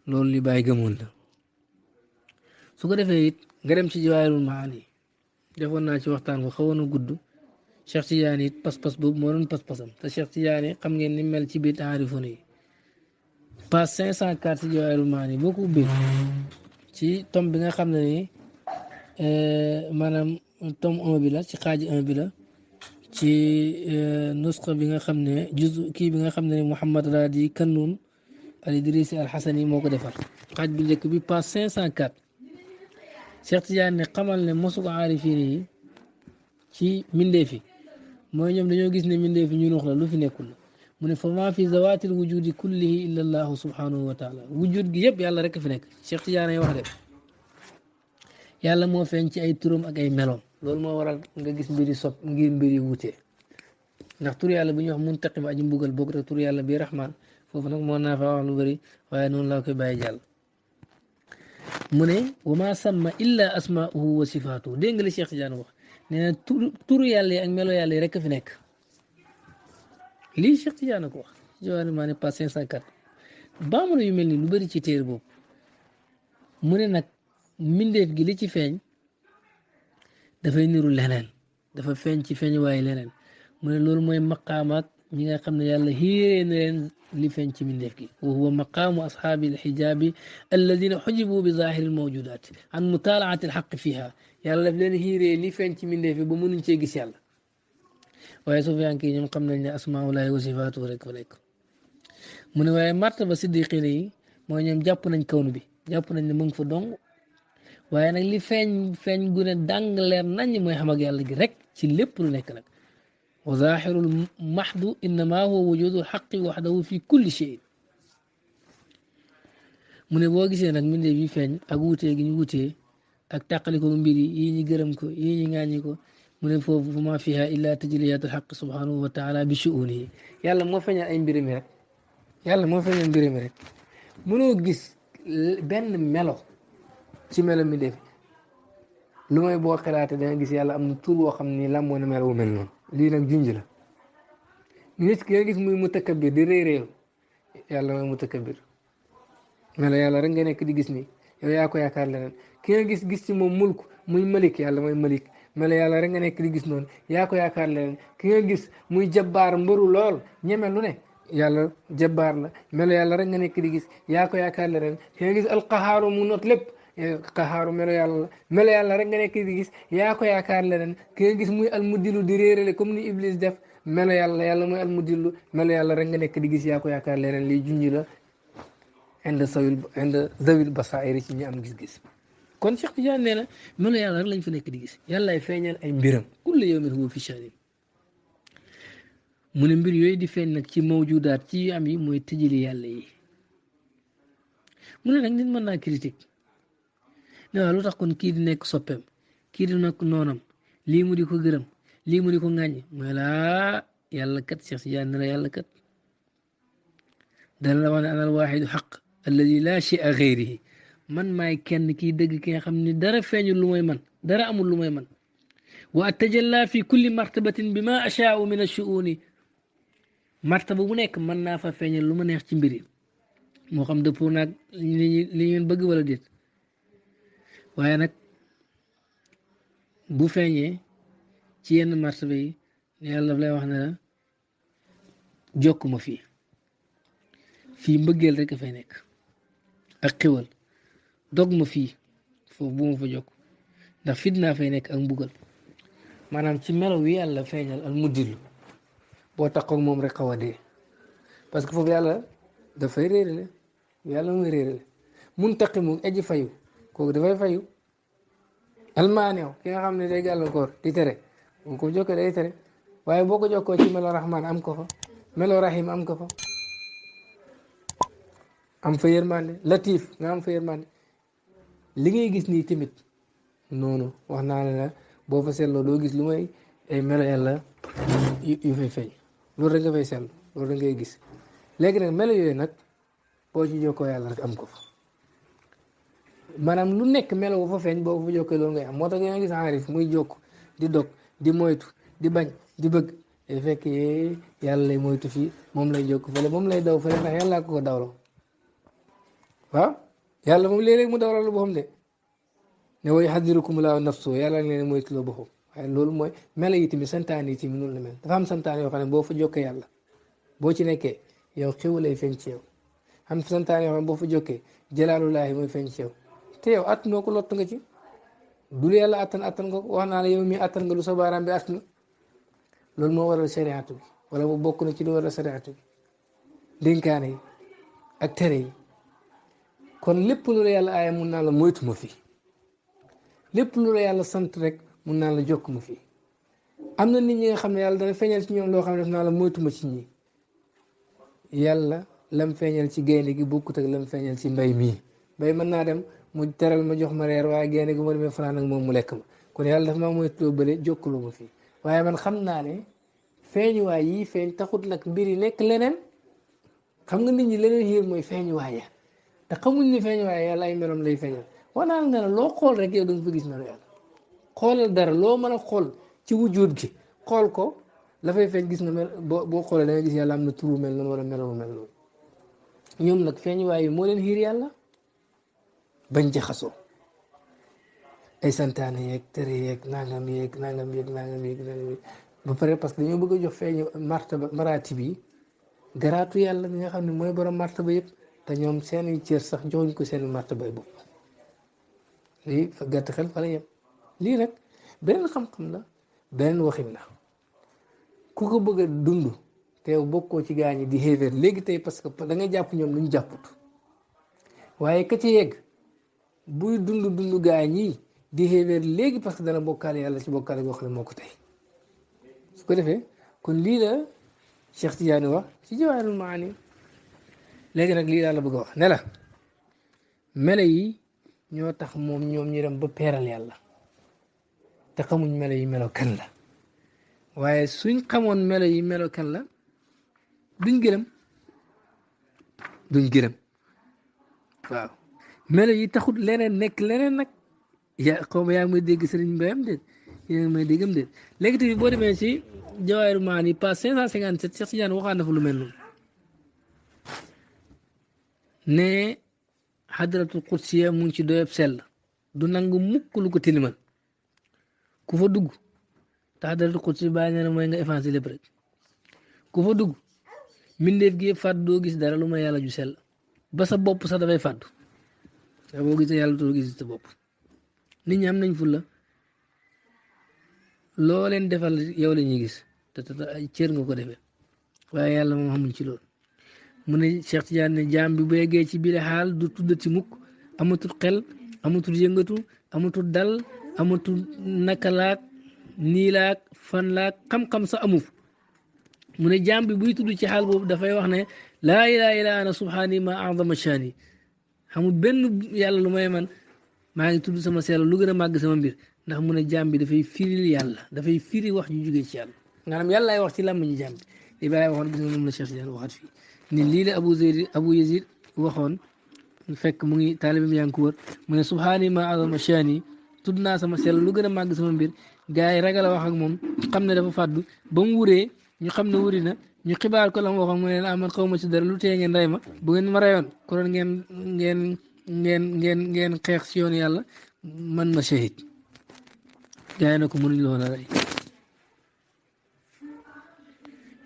loolu li bàyyi gëmoon la su ko defee it nga dem ci jawaahirul maani defoon naa ci waxtaan bu xawoon a gudd Cheikh Tidiane it pas-pas boobu moo doon pas-pasam te Cheikh Tidiane xam ngeen ni mel ci biir aarifoon yi page 504 ci jawaahirul maani boo ko ubbee ci tome bi nga xam ne ni maanaam tome 1 bi la ci xaaji 1 bi la ci nusxa bi nga xam ne juzu kii bi nga xam ne Mouhamad Radi Kannoun al Idrisi al Xasani moo ko defar xaaj bu njëkk bi page 504 Cheikh Tidiane ne xamal ne mosu ko aarifiin yi ci mbindeef yi mooy ñoom dañoo gis ne mbindeef yi ñu nux la lu fi nekkul la mu ne fa maa fi zawaatil wujudi kullihi illa allahu subhanahu wa taala wujud gi yëpp yàlla rek fi nekk Cheikh Tidiane wax de yàlla moo feeñ ci ay turam ak ay meloom loolu moo waral nga gis mbiri sopp ngir mbiri wutee ndax tur yàlla bu ñuy wax muntaqim aji mbugal bokk rek tur yàlla bi rahman foofu nag moo naa fa wax lu bëri waaye noonu laa koy bàyyi jàll mu ne wa ma samma illa asmauhu wa sifaatuhu dégg nga li Cheikh Tidiane wax nee na turu yàlla yi ak melo yàlla yi rek a fi nekk lii Cheikh Tidiane ko wax Jawahirul Maani page 504 baamuna yu mel ni lu bëri ci téere boobu mu ne nag mbindeef gi li ci feeñ dafay niru leneen dafa feeñ ci feeñ waaye leneen mu ne loolu mooy maqaamaak ñi nga xam ne yàlla xiiree na leen li feeñ ci mbindeef gi wa huwa maqaamu ashaabi alxijaabi alladina xujibu bi zahiri almawjudat an mutaalaati alxaq fiha yàlla daf leen xiiree li feeñ ci mbindeef gi ba mënuñ cee gis yàlla waaye sufiyanke yi ñoom xam nañ ne asmaullahi wa sifaatuhu rek fa nekk mu ne waaye martaba siddiqina yi mooy ñoom jàpp nañ kawnu bi jàpp nañ ne mu ngi fa dong waaye nag li feeñ feeñ gu ne dàng leer nañ mooy xam ak yàlla gi rek ci lépp lu nekk nag wa zahirul mahdu innama huwa wujudul xaqi waxdahu fi kulli shay mu ne boo gisee nag mbindeef yi feeñ ak wutee gi ñu wutee ak tàqali ko mbir yi yii ñi gërëm ko yii ñi ŋàññi ko mu ne foofu fa ma fiha illa tajliyatul xaq subhanahu wa taala bi shuunihi yàlla moo feeñal ay mbiri mi rek yàlla moo feeñal mbiri mi rek mënoo gis benn melo ci melo mi def lu may boo xalaatee da nga gis yàlla am na tur woo xam ni làmboo na melo wu mel noonu lii nag junj la nit ki nga gis muy mutakabbir di réy réew yàlla mooy mutakabbir melo yàlla rek nga nekk di gis ni yow yaa ko yaakaar leneen ki nga gis ci moom mulk muy malik yàlla mooy malik melo yàlla rek nga nekk di gis noonu yaa ko yaakaar leneen ki nga gis muy jabbaar mbëru lool ñeme lu ne yàlla jabbaar la melo yàlla rek nga nekk di gis yaa ko yaakaar leneen ki nga gis alqahaaru mu not lépp qahaaru melo yàlla la melo yàlla rek nga nekk di gis yaa ko yaakaar leneen ki nga gis muy almudilu di réerale comme ni iblis def melo yàlla yàlla mooy almudilu melo yàlla rek nga nekk di gis yaa ko yaakaar leneen lii junj la inda zawil basairi ci ñi am gis-gis kon Cheikh Tidiane nee na melo yàlla rek lañ fa nekk di gis yàllaay feeñal ay mbiram kullu yawmin huwa fi sha'nin mu ne mbir yooyu di feeñ nag ci mawjudaat ci yu am yi mooy tëjali yàlla yi mu ne nag nit mën naa critique ne waaw lu tax kon kii di nekk soppeem kii di nekk noonam lii mu di ko gërëm lii mu di ko ŋàññi mooy laa yàlla kat Cheikh Tidiane ne la yàlla kat dana la wax ne ana alwaaxidu xaq alladi laa shay'a gayrihi man maay kenn kii dëgg ki nga xam ne dara feeñul lu mooy man dara amul lu mooy man wa atajalla fi kulli martabatin bi ma ashaau min ashuuni martaba bu nekk mën naa fa feeñal lu ma neex ci mbir yi moo xam dëppoo naag li ngeen bëgg wala déet waaye nag bu feeñee ci yenn martaba yi yàlla daf lay wax ne la jokk ma fii mbëggeel rek a fay nekk ak xéwal dog ma fii foofu bu ma fa jokk ndax fitnaa fay nekk ak mbugal maanaam ci melo wi yàlla feeñal al muddilu boo taxaw moom rek xaw a dee parce que foofu yàlla dafay réerale yàlla mooy réerale muntaqimu aji fayu kooku dafay fayu almaaneew ki nga xam ne day gàllankoor di tere boo ko jokkoo day tere waaye boo ko jokkoo ci melo rahman am ko fa melo rahim am ko fa am fa yërmande latif nga am fa yërmande li ngay gis nii tamit noonu wax naa ne la boo fa seetloo doo gis lu may ay melo yàlla yu fay feeñ loolu rek nga fay seetlu loolu rek ngay gis léegi nag melo yooyu nag boo ci jokkoo yàlla rek am ko fa maanaam lu nekk melo bu fa feeñ boo fa jokkoo loolu ngay am moo tax nga gis aarif muy jokk di dog di moytu di bañ di bëgg day fekk yàlla lay moytu fii moom lay jokk fële moom lay daw fële ndax yàlla ko dawloo waaw yàlla moom léeg-léeg mu dawlal lu boppam de ne way xadirukum laa nafsu yàlla ngi leen moytu loo boppam waaye loolu mooy melo yi tamit santaan yi tamit noonu la mel dafa am santaan yoo xam ne boo fa jokkee yàlla boo ci nekkee yow xew lay feeñ ci yow am santaan yoo xam ne boo fa jokkee jalaalullaahi mooy feeñ ci yow te yow at noo ko lott nga ci dul yàlla attan nga ko wax naa la yow mii attan nga lu sa baaraam bi attan loolu moo waral shariatu bi wala mu bokk na ci lu waral shariatu bi dénkaane yi ak tere yi kon lépp lu la yàlla aaya mun naa la moytu ma fii lépp lu la yàlla sant rek mun naa la jokk ma fii am na nit ñi nga xam ne yàlla dana feeñal ci ñoom loo xam ne daf naa la moytu ma ci ñi yàlla lam feeñal ci gaynde gi bokkut ak lam feeñal ci mbay mii mbay mën naa dem mu teral ma jox ma reer waaye gaynde gi ma demee fanaan ak moom mu lekk ma kon yàlla dafa maa moytuloo bële jokkaloo ma fii waaye man xam naa ne feeñuwaay yi feeñ taxut nag mbir yi nekk leneen xam nga nit ñi leneen xiir mooy feeñuwaay ya te xamuñ ne feeñuwaay yàlla ay melom lay feeñal wanaan nga ne loo xool rek yow da nga fa gis melo yàlla xoolal dara loo mën a xool ci wujud gi xool ko la fay feeñ gis nga mel boo xoolee da nga gis yàlla am na turu mel noonu wala meloo mel noonu ñoom nag feeñ waaye moo leen xiir yàlla bañ jaxasoo ay santaane yeeg tere yeeg nangam yeeg nangam yeeg nangam yeeg ba pare parce que dañoo bëgg a jox feeñu martaba maraati bi garaatu yàlla mi nga xam ne mooy borom martaba yëpp te ñoom seeni cër sax joxuñ ko seen martaba yi bopp lii fa gàtt xel fa la yem lii nag beneen xam-xam la beneen waxin la ku ko bëgg a dund te yow bokkoo ci gaañi di xéeféer léegi tey parce que da nga jàpp ñoom lu ñu jàpput waaye ka ci yegg buy dund gaañi di xéeféer léegi parce que dana bokkaale yàlla ci bokkaale goo xam ne moo ko tey su ko defee kon lii la Cheikh Tidiane wax ci Jawaahirul Maani léegi nag lii daal la bëgg a wax ne la melo yi ñoo tax moom ñoom ñu dem ba peeral yàlla te xamuñ melo yi melo kan la waaye suñ xamoon melo yi melo kan la duñ gërëm waaw melo yi taxut leneen nekk leneen nag yaa xaw ma yaa ngi may dégg sëriñ mbayam déet yaa ngi may déggam déet léegi tamit boo demee ci Jawaahirul Maani page 557 Cheikh Tidiane waxaat na fa lu mel noonu ne xadratul qudsiya mu ngi ci doyab sell du nangu mukk lu ko tilimal ku fa dugg te xadratul qudsi bàyyi na mooy nga effacé lépp rek ku fa dugg mbindeef gi yëpp fàddu doo gis dara lu ma yàlla ju sell ba sa bopp sax dafay fàddu te boo gisee yàlla doo gis sa bopp nit ñi am nañ fulla loo leen defal yow la ñuy gis te ay cër nga ko defee waaye yàlla moom xamuñ ci loolu mu ne Cheikh Tidiane ne jaam bi bu yeggee ci biir xaal du tuddati mukk amatul xel amatul yëngatu amatul dal amatul nakalaak niilaak fan laak xam-xam sa amuf mu ne jaam bi buy tudd ci xaal boobu dafay wax ne laa ilaaha illa ana subhaani ma azama shaani xamul benn yàlla lu may man maa ngi tudd sama seel lu gën a màgg sama mbir ndax mu ne jaam bi dafay firil yàlla dafay firi wax ju jógee ci yàlla maanaam yàlla ay wax ci làmmiñu jaam bi li bàyyi waxoon gis nga moom la Cheikh Tidiane waxaat fii ni lii la Abu Yazid waxoon fekk mu ngi taalibam yaa ngi ko wër mu ne subhaani ma azama shaani tudd naa sama sell lu gën a màgg sama mbir gars yi ragal a wax ak moom xam ne dafa fàddu ba mu wuree ñu xam ne wuri na ñu xibaar ko la mu waxoon mu ne aman xaw ma ci dara lu tee ngeen rey ma bu ngeen ma rayoon konoon ngeen xeex si yoon yàlla man ma shahid gars yi na ko mënuñ la woon a rey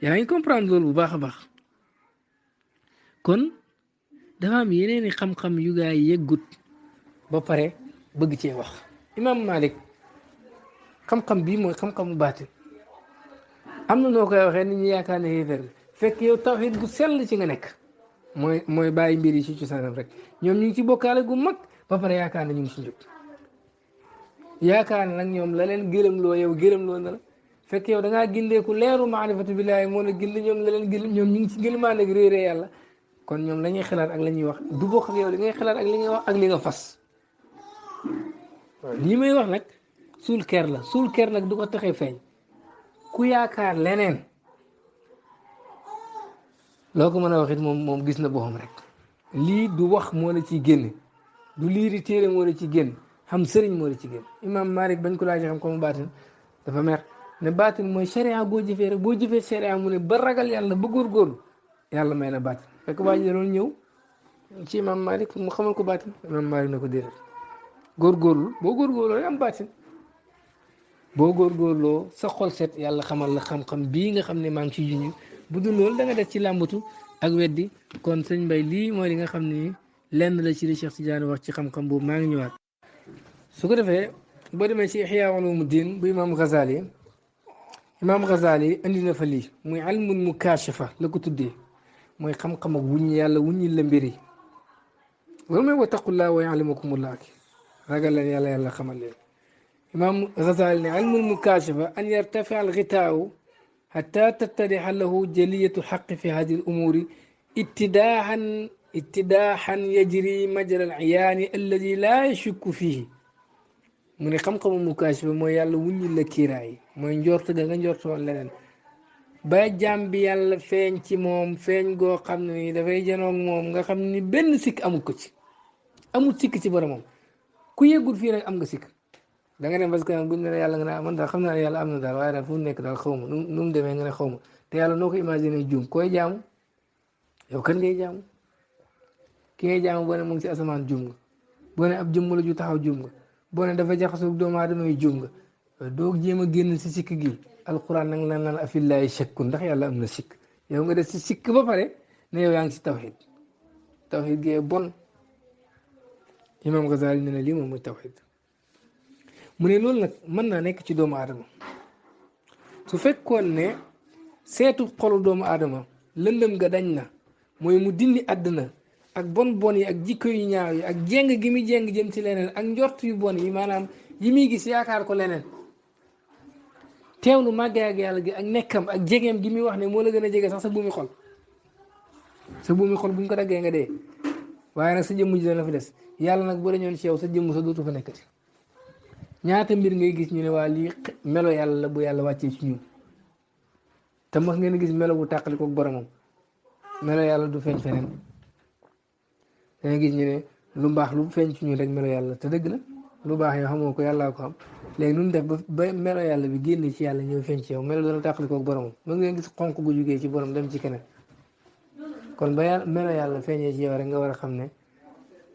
yaa ngi comprendre loolu bu baax a baax kon dafa am yeneen i xam-xam yu gaa yi yëggut ba pare bëgg cee wax imam Malik xam-xam bii mooy xam-xamu baatin am na noo koy waxee nit ñi yaakaar ne xéeféer la fekk yow tawxiid gu sell ci nga nekk mooy bàyyi mbir yi ci cosaanam rek ñoom ñu ngi ci bokkaale gu mag ba pare yaakaar ne ñu ngi ci njub yaakaar nag ñoom la leen gërëmloo yow gërëmloo na la fekk yow da ngaa gindeeku leeru maarifatu billaahi moo la gindi ñoom la leen gërëm ñoom ñu ngi ci gëlmaa nag réeree yàlla kon ñoom la ñuy xalaat ak la ñuy wax du bokk ak yow li ngay xalaat ak li ngay wax ak li nga fas lii may wax nag suul ker la suul ker nag du ko taxee feeñ ku yaakaar leneen loo ko mën a wax it moom gis na boppam rek lii du wax moo la ciy génn du liiri téere moo la ci génn xam sëriñ moo la ci génn imam Malik bañ ko laajee xam ko mu baatin dafa mer ne baatin mooy sharia boo jëfee rek boo jëfee sharia mu ne ba ragal yàlla ba góorgóorlu yàlla may la baatin fekk waa ji doon ñëw ci imam Malik pour mu xamal ko baatin imam Malik na ko déedéet góorgóorlu boo góorgóorloo rek am baatin boo góorgóorloo sa xol set yàlla xamal la xam-xam bii nga xam ne maa ngi ciy junj bu dul loolu da nga def ci làmbatu ak weddi kon sëñ Mbay lii mooy li nga xam ne lenn la ci li Cheikh Tidiane wax ci xam-xam boobu maa ngi ñëwaat su ko defee boo demee ci Ihya Ulumuddin bu imam Ghazali indi na fa lii muy ilmul mukaashafa la ko tuddee mooy xam-xam ak wuññi yàlla wuññi la mbir yi loolu mooy wattaqullaa wa yuallimukumullah ragal leen yàlla yàlla xamal leen imam Ghazali ne ilmul mukaashafa an yartafi al ghitaaw حتى تتضح له جلية الحق في هذه الأمور اتداحا يجري مجرى العيان الذي لا يشك فيه من خم مكاشفة مو يالا وني لا كيراي مو نجورت دا نجورت وون لنن با جامبي يالا فين ci mom feñ go xamni da fay jano mom nga xamni ben sik amu ko ci amu sik ci boromam ku yeggul fii nag am nga sikk da nga dem parce que buñ ne yàlla nga ne man daal xam naa ne yàlla am na daal waaye daal fu mu nekk daal xaw ma nu mu demee nga ne xaw ma te yàlla noo ko imaginer juum koy jaamu yow kan ngay jaamu ki ngay jaamu boo ne mu ngi si asamaan juum nga boo ne ab jëmm la ju taxaw juum nga boo ne dafa jaxasoo doomu aadama yi juum nga doo jéem a génn si sikk gi alquran nag lan naan afillaahi shakkun ndax yàlla am na sikk yow nga def si sikk ba pare ne yow yaa ngi si tawxid tawxid gee bon imam Ghazali ne na lii moom mooy tawxid mu ne loolu nag mën naa nekk ci doomu aadama su fekkoon ne seetu xolu doomu aadama lëndëm nga dañ na mooy mu dindi àddina ak bon bon yi ak jikko yu ñaaw yi ak jéng gi muy jéng jëm ci leneen ak njort yu bon yi maanaam yi muy gis yaakaar ko leneen teewlu màggee ak yàlla gi ak nekkam ak jegeem gi muy wax ne moo la gën a jege sax sa buumi xol sa buumi xol bu ñu ko daggee nga dee waaye nag sa jëmm ji dana fi des yàlla nag boo dañoon ci yow sa jëmm sa dootu fa nekkati ñaata mbir ngay gis ñu ne waa lii melo yàlla la bu yàlla wàccee ci ñun te mos ngeen gis melo bu tàqali ko boromam melo yàlla du feeñ feneen danga gis ñu ne lu mbaax lu feeñ ci ñun rek melo yàlla te dëgg la lu baax yow xamoo ko yàllaa ko xam léegi nun def ba melo yàlla bi génn ci yàlla ñëw feeñ ci yow melo dana tàqali ko boromam mos ngeen gis xonk gu jugee ci borom dem ci keneen kon ba yàlla melo yàlla feeñee ci yow rek nga war a xam ne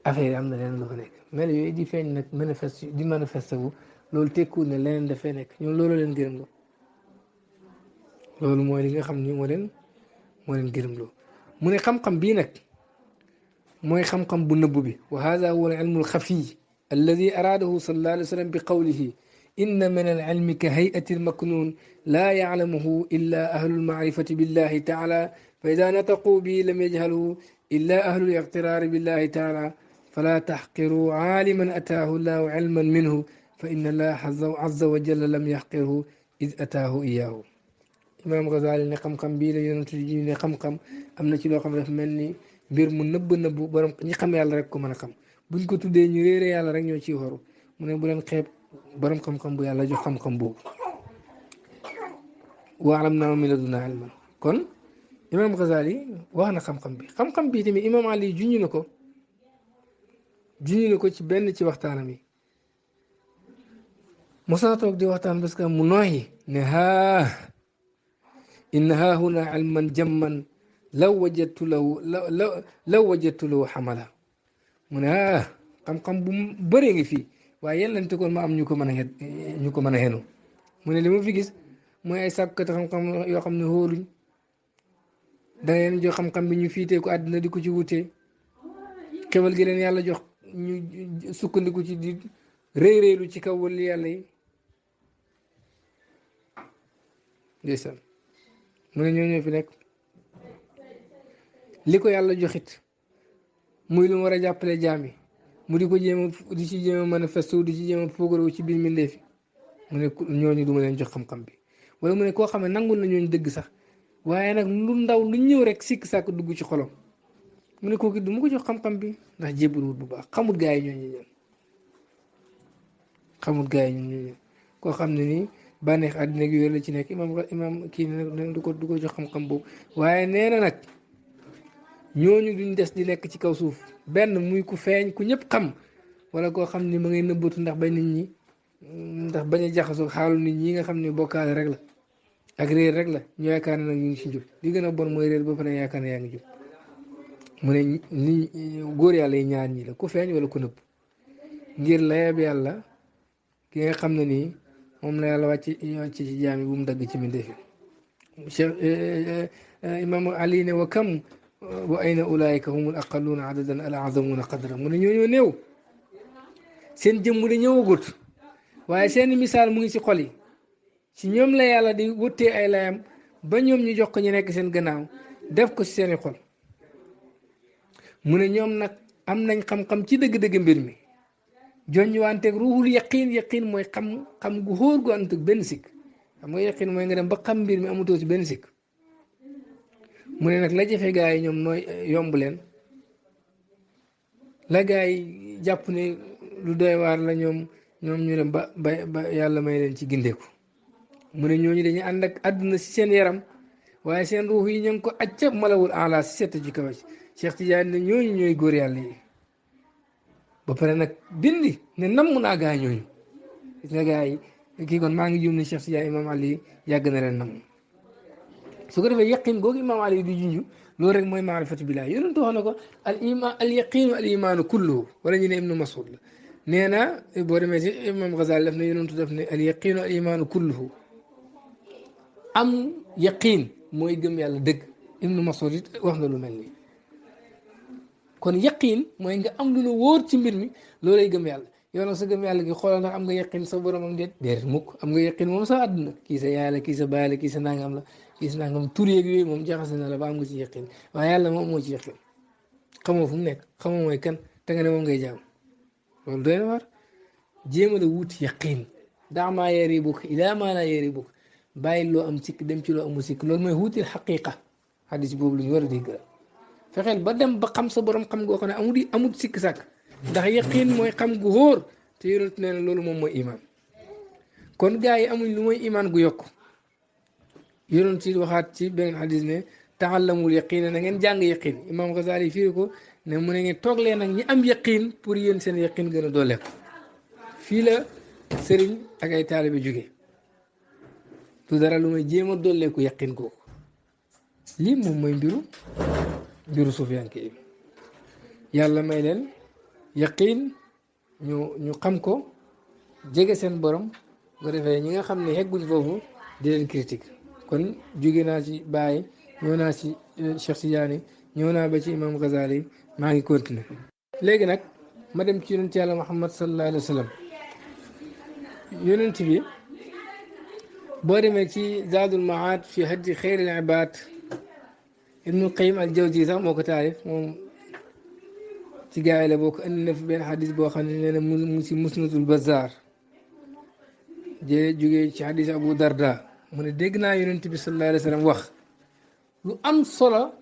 affaire yi am na leneen lu fa nekk melo yooyu di feeñ nag manifeste wu loolu tekkuwul ne leneen dafay nekk ñoom loolu leen gërëm loo loolu mooy li nga xam ni moo leen gërëm loo mu ne xam-xam bii nag mooy xam-xam bu nëbb bi wa hada huwa al ilmu al xafiy alladi araadahu sallallahu alayhi wa sallam bi qawlihi inna min al ilmi ka hayati al maknun laa yaclamuhu illa ahlu al macrifati billahi taala fa ida nataquu bi lam yajhaluhu illa ahlu al iqtiraari billahi taala fala taxqiru caaliman ataahu llahu cilman minhu fa inna allaha azza wa jalla lam yaxqirhu id ataahu iyaahu imaam Ghazali ne xam-xam bii la yonent ji ne xam-xam am na ci loo xam ne dafa mel ni mbir mu nëbb borom ñi xam yàlla rek ko mën a xam buñ ko tuddee ñu réere yàlla rek ñoo ciy xoru mu ne bu leen xeeb borom xam-xam bu yàlla jox xam-xam boobu waalam naa min ladunna ilman kon imaam Ghazali wax na xam-xam bi xam-xam bii tamit imaam Ali junñu na ko ci benn ci waxtaanam yi mosaa toog di waxtaan parce que mu nooyi ne inna haa huna ilman jamman law wajadtu lahu xamala mu ne xam-xam bu bëree ngi fii waaye yellante kon ma am ñu ko mën a xenu mu ne li ma fi gis mooy ay sàkkati xam-xam yoo xam ne hóoluñ da leen jox xam-xam bi ñu fiitee ko àddina di ko ci wutee xewal gi leen yàlla jox ñu sukkandiku ci di réeréelu ci kaw wali yàlla yi ndeysaan mu ne ñoo fi nekk li ko yàlla joxit muy lu mu war a jàppale jaam yi mu di ko di ci jéem a manifeste di ci jéem a foogarewu ci biir mbindeef mu ne ñooñu du ma leen jox xam-xam bi wala mu ne koo xam ne nangul na ñooñu dëgg sax waaye nag lu ndaw lu ñëw rek sikk sàkk dugg ci xolam mu ne kooku du ma ko jox xam-xam bi ndax jébbaluwut bu baax xamut gaa yi ñooñu koo xam ne nii bànneex àddina gi yooyu la ci nekk imam kii ne du ko jox xam-xam boobu waaye nee na nag ñooñu duñ des di nekk ci kaw suuf benn muy ku feeñ ku ñëpp xam wala koo xam ni ma ngay nëbbatu ndax bañ a jaxasoo xaalu nit ñi nga xam ne bokkaale rek la ak réer rek la ñu yaakaar ne nag ñu ngi ci njub li gën a bon mooy réer ba pare yaakaar ne yaa ngi jub mu ne ni góor yàlla yi ñaar ñi la ku feeñ wala ku nëbb ngir layab yàlla ki nga xam ne nii moom la yàlla wàcc ci jaami bu mu dagg ci mbindeef yi Cheikh imam Ali ne wa kam wa ayna ulaayika humul aqalluuna adadan al azamuuna qadra mu ne ñooñoo néew seen jëmm da ñëwagut waaye seen misaal mu ngi ci xol yi ci ñoom la yàlla di wëttee ay layam ba ñoom ñu jox ko ñu nekk seen gannaaw def ko ci seeni xol mu ne ñoom nag am nañ xam-xam ci dëgg-dëgg mbir mi joñ wanteeg ruuxul yaqiin mooy xam gu xóor gu ànd ak benn sikk xam nga yaqiin mooy nga dem ba xam mbir mi amutoo ci benn sikk mu ne nag la jafe gaa yi ñoom nooy yomb leen la gaa yi jàpp ne lu doy waar la ñoom ñu dem ba yàlla may leen ci gindeeku mu ne ñooñu dañuy ànd ak àdduna si seen yaram waaye seen ruux yi ñu ngi ko acca malawul ala si sett ci kaw ci Cheikh Tidiane ne ñooñu ñooy góor yàlla yi ba pare nag bindi ne namm naa gaa ñooñu gis nga gaa yi kii kon maa ngi juum ne Cheikh Tidiane Imam Ali yàgg na leen namm su ko defee yaqin googu Imam Ali di junj loolu rek mooy maarifatu billaah yonent wax na ko al iman al yaqinu al imaanu kulluhu wala ñu ne Ibnu Mas'ud la nee na boo demee si Imam Ghazali daf ne yonentu daf ne al yaqinu al imaanu kulluhu am yaqin mooy gëm yàlla dëgg Ibnu Mas'ud it wax na lu mel nii kon yaqin mooy nga am lu la wóor ci mbir mi loolay gëm yàlla yow nag sa gëm yàlla gi xoolal ndax am nga yaqin sa borom am déet déet mukk am nga yaqin moom sa àdduna kii sa yaay la kii sa baay la kii sa nangam la kii sa nangam tur yeeg yooyu moom jaxase na la ba am nga ci yaqin waaye yàlla moom moo ci yaqin xamoo fu mu nekk xamoo mooy kan te nga ne moom ngay jaam loolu doy na war jéem a la wuti yaqin daa maa yeeri bukk ilaa maa laa yeeri bukk bàyyi loo am sikk dem ci loo amul sikk loolu mooy wutil xaqiqa xadis boobu lu ñu war a dégg la fexeel ba dem ba xam sa borom xam goo xam ne amul sikk sàkk ndax yaqin mooy xam gu hóor te yonent nee na loolu moom mooy iman kon gaa yi amuñ lu mooy iman gu yokk yonent ci waxaat ci beneen xadis ne taxallamul yaqin na ngeen jàng yaqin imam Ghazali firi ko ne mu ne ngeen toog leen nag ñi am yaqin pour yéen seen yaqin gën a dooleeku fii la sëriñ ak ay taalibe jóge du dara lu may jéem a dooleeku yaqin googu lii moom mooy mbiru sufiyanke yi yàlla may leen yaqin ñu xam ko jege seen borom bu defee ñi nga xam ne hegguñ foofu di leen critique kon jóge naa ci Baye ñëw naa ci Cheikh Tidiane ñëw naa ba ci imam Ghazali maa ngi continuer léegi nag ma dem ci yonent yàlla Muhammad sallallahu alayhi wa sallam yonent bi boo demee ci Zaadul Maad fi hadyi xayril ibaad Ibnul Qayyim al Jawzi sax moo ko taarif moom ci gaay la boo ko andi na fi benn xadis boo xam ne nee na mu si Musnadul Bazaar jógee ci xadis Abu Darda mu ne dégg naa yonent bi sallallahu alayhi wa sallam wax lu am solo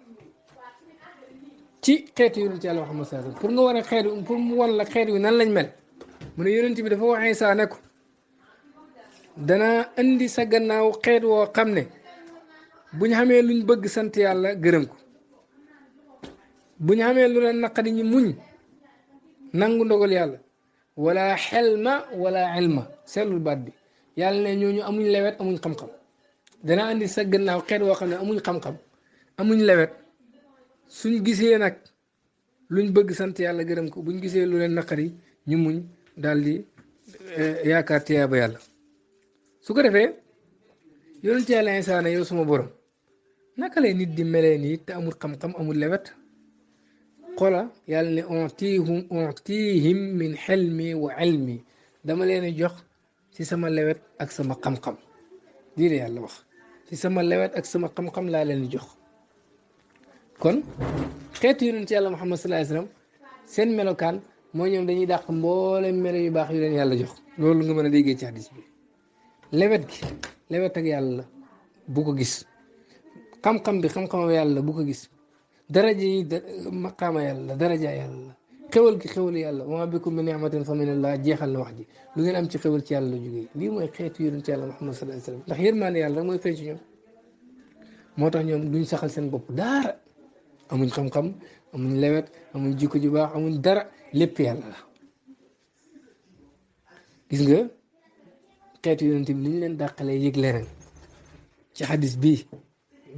ci xeetu yonent yàlla Muhammad sallallahu alayhi wa sallam pour nga war a xeet pour mu wan la xeet wi nan lañ mel mu ne yonent bi dafa wax Isaa ne ko dana indi sa gannaaw xeet woo xam ne bu ñu xamee luñ bëgg sant yàlla gërëm ko bu ñu xamee lu leen naqari ñi muñ nangu ndogal yàlla wala xelma wala ilma seetlul baat bi yàlla ne ñooñu amuñ lewet amuñ xam-xam dana andi sa gannaaw xeet woo xam ne amuñ xam-xam amuñ lewet suñ gisee nag luñ bëgg sant yàlla gërëm ko buñ gisee lu leen naqari ñu muñ daal di yaakaar tiyaaba yàlla su ko defee yonent yàlla Isaa ne yow suma borom naka lay nit di melee nii te amul xam-xam amul lewet xola yàlla ne ontihim min xelmi wa ilmi dama leen jox ci sama lewet ak sama xam-xam lii la yàlla wax ci sama lewet ak sama xam-xam laa leen jox kon xeetu yonent yàlla Muhammad sallallahu alayhi wasallam seen melokaan mooy ñoom dañuy dàq mboolem melo yu baax yu leen yàlla jox loolu nga mën a déggee ci hadis bi lewet gi lewet ak yàlla bu ko gis xam-xam bi xam-xamam yàlla bu ko gis daraja yi maqaama yàlla daraja yàlla xewal gi xewal yàlla wa ma bikum min ni'matin fa min Allah jeexal na wax ji lu ngeen am ci xewal ci yàlla la jógee lii mooy xeetu yonent yàlla Muhammad sallallahu alayhi wasallam ndax yërmaande yàlla rek mooy feeñ ci ñoom moo tax ñoom duñ saxal seen bopp daara amuñ xam-xam amuñ lewet amuñ jikko ju baax amuñ dara lépp yàlla la gis nga xeetu yonent bi ni ñu leen dàqalee yëg leneen ci xadis bii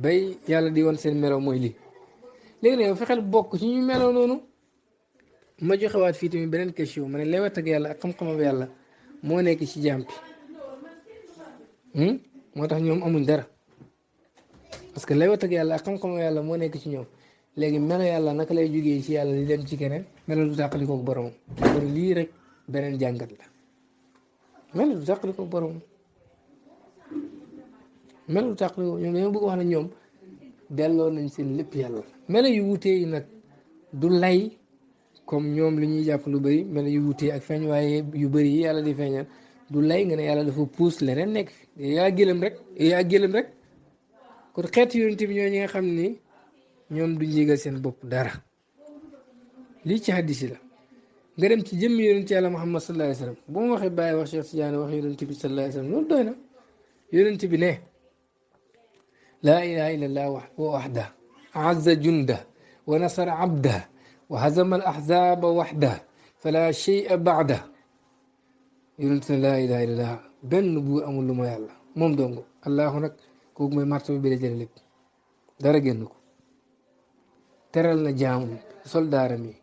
bay yàlla di woon seen melo mooy lii léegi nag yow fexeel bokk ci ñu meloo noonu ma joxewaat fii tamit beneen question ma ne lewet ak yàlla ak xam-xamam yàlla moo nekk ci jaam bi moo tax ñoom amuñ dara parce que lewet ak yàlla ak xam-xamam yàlla moo nekk ci ñoom léegi melo yàlla naka lay jógee ci yàlla di dem ci keneen melo du tàqali koog boromam kon lii rek beneen jàngat la melo du tàqali koog boromam melo du tàqali koog ñoom dañoo bëgg wax ne ñoom delloo nañ seen lépp yàlla melo yu wutee yi nag du lay comme ñoom li ñuy jàpp lu bëri melo yu wutee ak feeñ waaye yu bëri yi yàlla di feeñal du lay nga ne yàlla dafa puus leneen nekk fi yaa gëlëm rek kon xeetu yonent bi ñoo ñi nga xam ni ñoom du yégal seen bopp dara lii ci hadis yi la nga dem ci jëmmi yonent yàlla Muhammad sallallahu alayhi wa sallam bu ma waxee bàyyi wax Cheikh Tidiane wax yonent bi sallallahu alayhi wa sallam loolu doy na yonent bi ne laa ilaha illa allah wa wahda azza junda wa nasara abda wa hazama al ahzaba wahda fala shay'a ba'da yonent ne laa ilaha illallah benn buur amul lu ma yàlla moom dong allahu nag kooku mooy martaba bi la jële lépp dara génn ko teral na jaamam soldaaram yi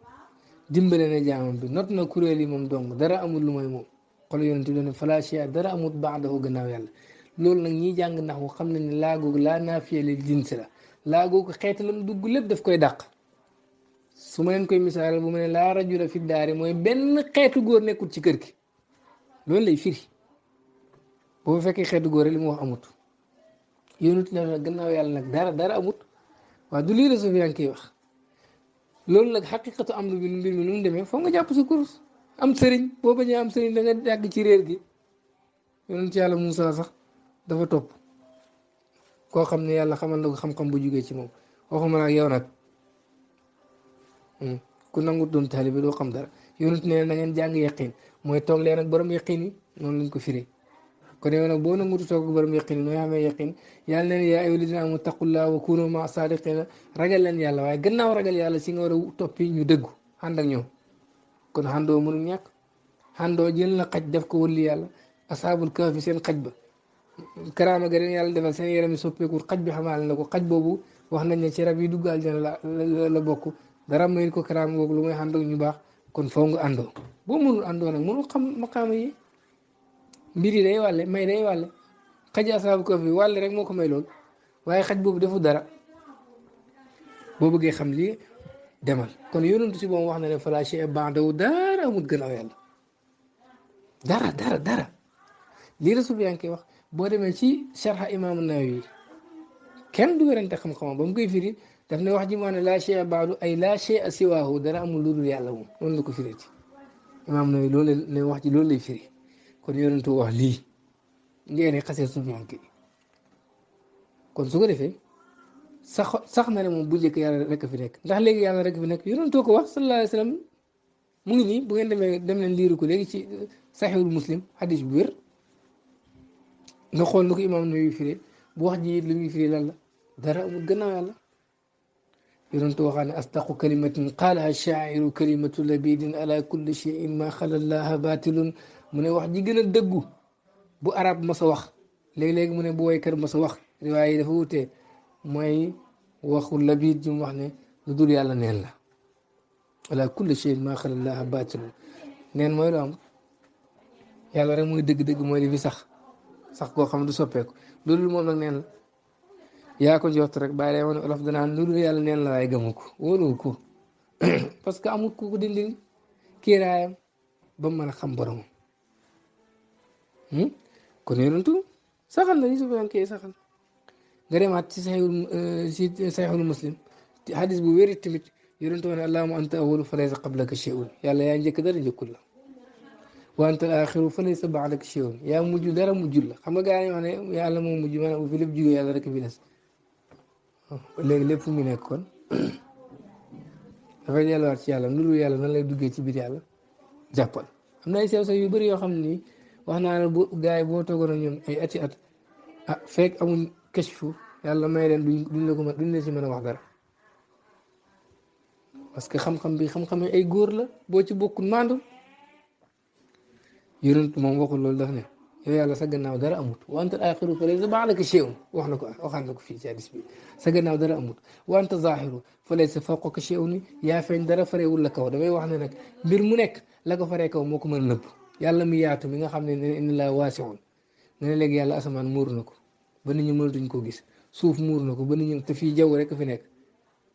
dimbale na jaamam bi not na kuréel yi moom dong dara amul lu may moom xool yonent bi ne fala shay'a dara amul ba'dahu gannaaw yàlla loolu nag ñiy jàng nax wu xam nañ ne laa googu laa naafiya lil jinsi la laa googu xeet la mu dugg lépp daf koy dàq su ma leen koy misaal bu ma ne laa rajula fi daari mooy benn xeetu góor nekkul ci kër gi loolu lay firi boo fekkee xeetu góor li mu wax amut yonent la gannaaw yàlla nag dara amut waaw du lii la Sufyaan kiy wax loolu nag xaqiqatu am lu bi mbir mi nu mu demee foog nga jàpp sa kurus am sëriñ boo bañee am sëriñ da nga yàgg ci réer gi yonent yàlla Moussa sax dafa topp koo xam ne yàlla xamal na ko xam-xam bu jugee ci moom waxuma nag yow nag ku nangu doon taalibe doo xam dara yonent ne na ngeen jàng yaqin mooy toog leen ak borom yaqin yi noonu lañ ko firee kon yow nag boo nangutu toog ak borom yaqin yi nooy xamee yaqin yàlla neen yaa ayyuhal lazina aamanu taqullaha wa kunu ma'a saadiqiina ragal leen yàlla waaye gannaaw ragal yàlla si nga war a toppi ñu dëggu ànd ak ñoom kon xandoo mënul ñàkk xandoo jël na xaj def ko wëlli yàlla asaabul kahfi seen xaj ba karaama ga leen yàlla defal seen yaram yi soppeeku xaj bi xamaale na ko xaj boobu wax nañ ne ci rab yi dugg aljana la bokk dara mayit ko karaama googu lu muy àndoo ñu baax kon foo nga àndoo boo mënul àndoo nag mënul xam maqaama yi mbir yi day wàlle may day wàlle xaj asaabu ko fi wàlle rek moo ko may lool waaye xaj boobu defu dara boo bëggee xam lii demal kon yonentu si moom wax na ne fala shay'a ba'dahu dara amul gannaaw yàlla dara lii la Sufyaan koy wax boo demee ci sharha imaamu Nawawi kenn du werante xam-xamam ba mu koy firi daf ne wax ji moo ne laa shay'a ba'du ay laa shay'a siwaahu dara amul lu dul yàlla moom noonu la ko firi ci imaam Nawawi loolu ne wax ji loolu lay firi kon yonentu wax lii ngeen xasee Sufyaan ki kon su ko defee sax na ne moom bu njëkk yàlla rek fi nekk ndax léegi yàlla rek fi nekk yonentoo ko wax sallallahu alayhi wa sallam mu ngi nii bu ngeen demee dem leen liiru ko léegi ci saxiihul muslim hadis bu wér nga xool nu ko imaam Nawawi firee bu wax ji li muy firee lan la dara amul gannaaw yàlla yonentu waxaa ne asdaqu kalimatin qaalaha shaa'iru kalimatu labidin ala kulli shay'in ma xala llaha batilun mu ne wax ji gën a dëggu bu arab ma sa wax léegi-léegi mu ne bu woykat ma sa wax riwaay yi dafa wutee mooy waxu labid ji mu wax ne lu dul yàlla neen la ala kulli shay'in ma xala llaha batilun neen mooy lu am yàlla rek mooy dëgg-dëgg mooy li fi sax koo xam du soppeeku loolu moom nag neen la yaa ko jot rek bàyyi lay woon olof danaan lu dul yàlla neen la waaye gëmu ko wóolu ko parce que amul ku ko dindil kiiraayam ba mu mën a xam boromam kon yonentu saxal na ni Sufyaan kay saxal nga demaat ci saxiixul muslim hadis bu wéri tamit yonentu ne allahumma anta awwalu fa laysa qablaka shay'un yàlla yaa njëkk dara njëkkul la wa anta al-aaxiru fa laysa ba'daka shay'un yaa mujj dara mujjul la xam nga gaa yi wax ne yàlla moom mujj maanaam bu fi lépp jugee yàlla rek fi des léegi lépp fu mu nekk kon dafay delluwaat ci yàlla loolu yàlla nan lay duggee ci biir yàlla jàppal am na ay sew sew yu bëri yoo xam ni wax naa ne bu gaa yi boo toogoon ak ñoom ay ati at fekk amul kashfu yàlla may leen duñ la ko mën duñ la si mën a wax dara parce que xam-xam bi xam-xam ay góor la boo ci bokkul maandu yonent moom waxul loolu daf ne yow yàlla sa gannaaw dara amut wa anta al-aaxiru fa laysa ba'daka shay'un wax na ko waxaat na ko fii ci hadis bi sa gannaaw dara amut wa anta zaahiru fa laysa fawqaka shay'un yaa feeñ dara farewul la kaw damay wax ne nag mbir mu nekk la ko faree kaw moo ko mën a nëbb yàlla mi yaatu mi nga xam ne inna laa waasi'un ne léegi yàlla asamaan muur na ko ba nit ñi mënatuñ koo gis suuf muur na ko ba nit ñi te fii jaww rek fi nekk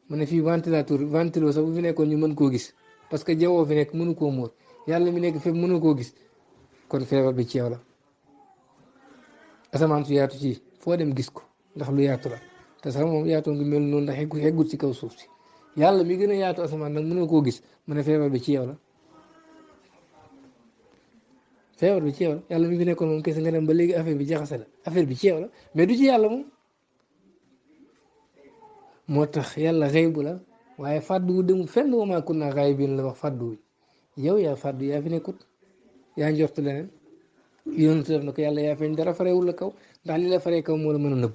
mu ne fii ventilo sax bu fi nekkoon ñu mën koo gis parce que jawwoo fi nekk mënu koo muur yàlla mi nekk fépp mënu koo gis kon feebar bi ci yow la asamaan su yaatu ci foo dem gis ko ndax lu yaatu la te sax moom yaatoo ngi mel noonu ndax xeggut ci kaw suuf si yàlla mi gën a yaatu asamaan nag mënoo koo gis mu ne feebar bi ci yow la feebar bi ci yow la yàlla mi fi nekkoon moom kese nga dem ba léegi affaire bi jaxase la affaire bi ci yow la mais du ci yàlla moom moo tax yàlla xëybu la waaye fàddu wu demul fenn wa maa kunnaa gaa'ibiin la wax fàddu wuñ yow yaa fàddu yaa fi nekkut yaa njort leneen yonent def na ko yàlla yaa feeñ dara farewul la kaw ndax li la faree kaw moo la mën a nëbb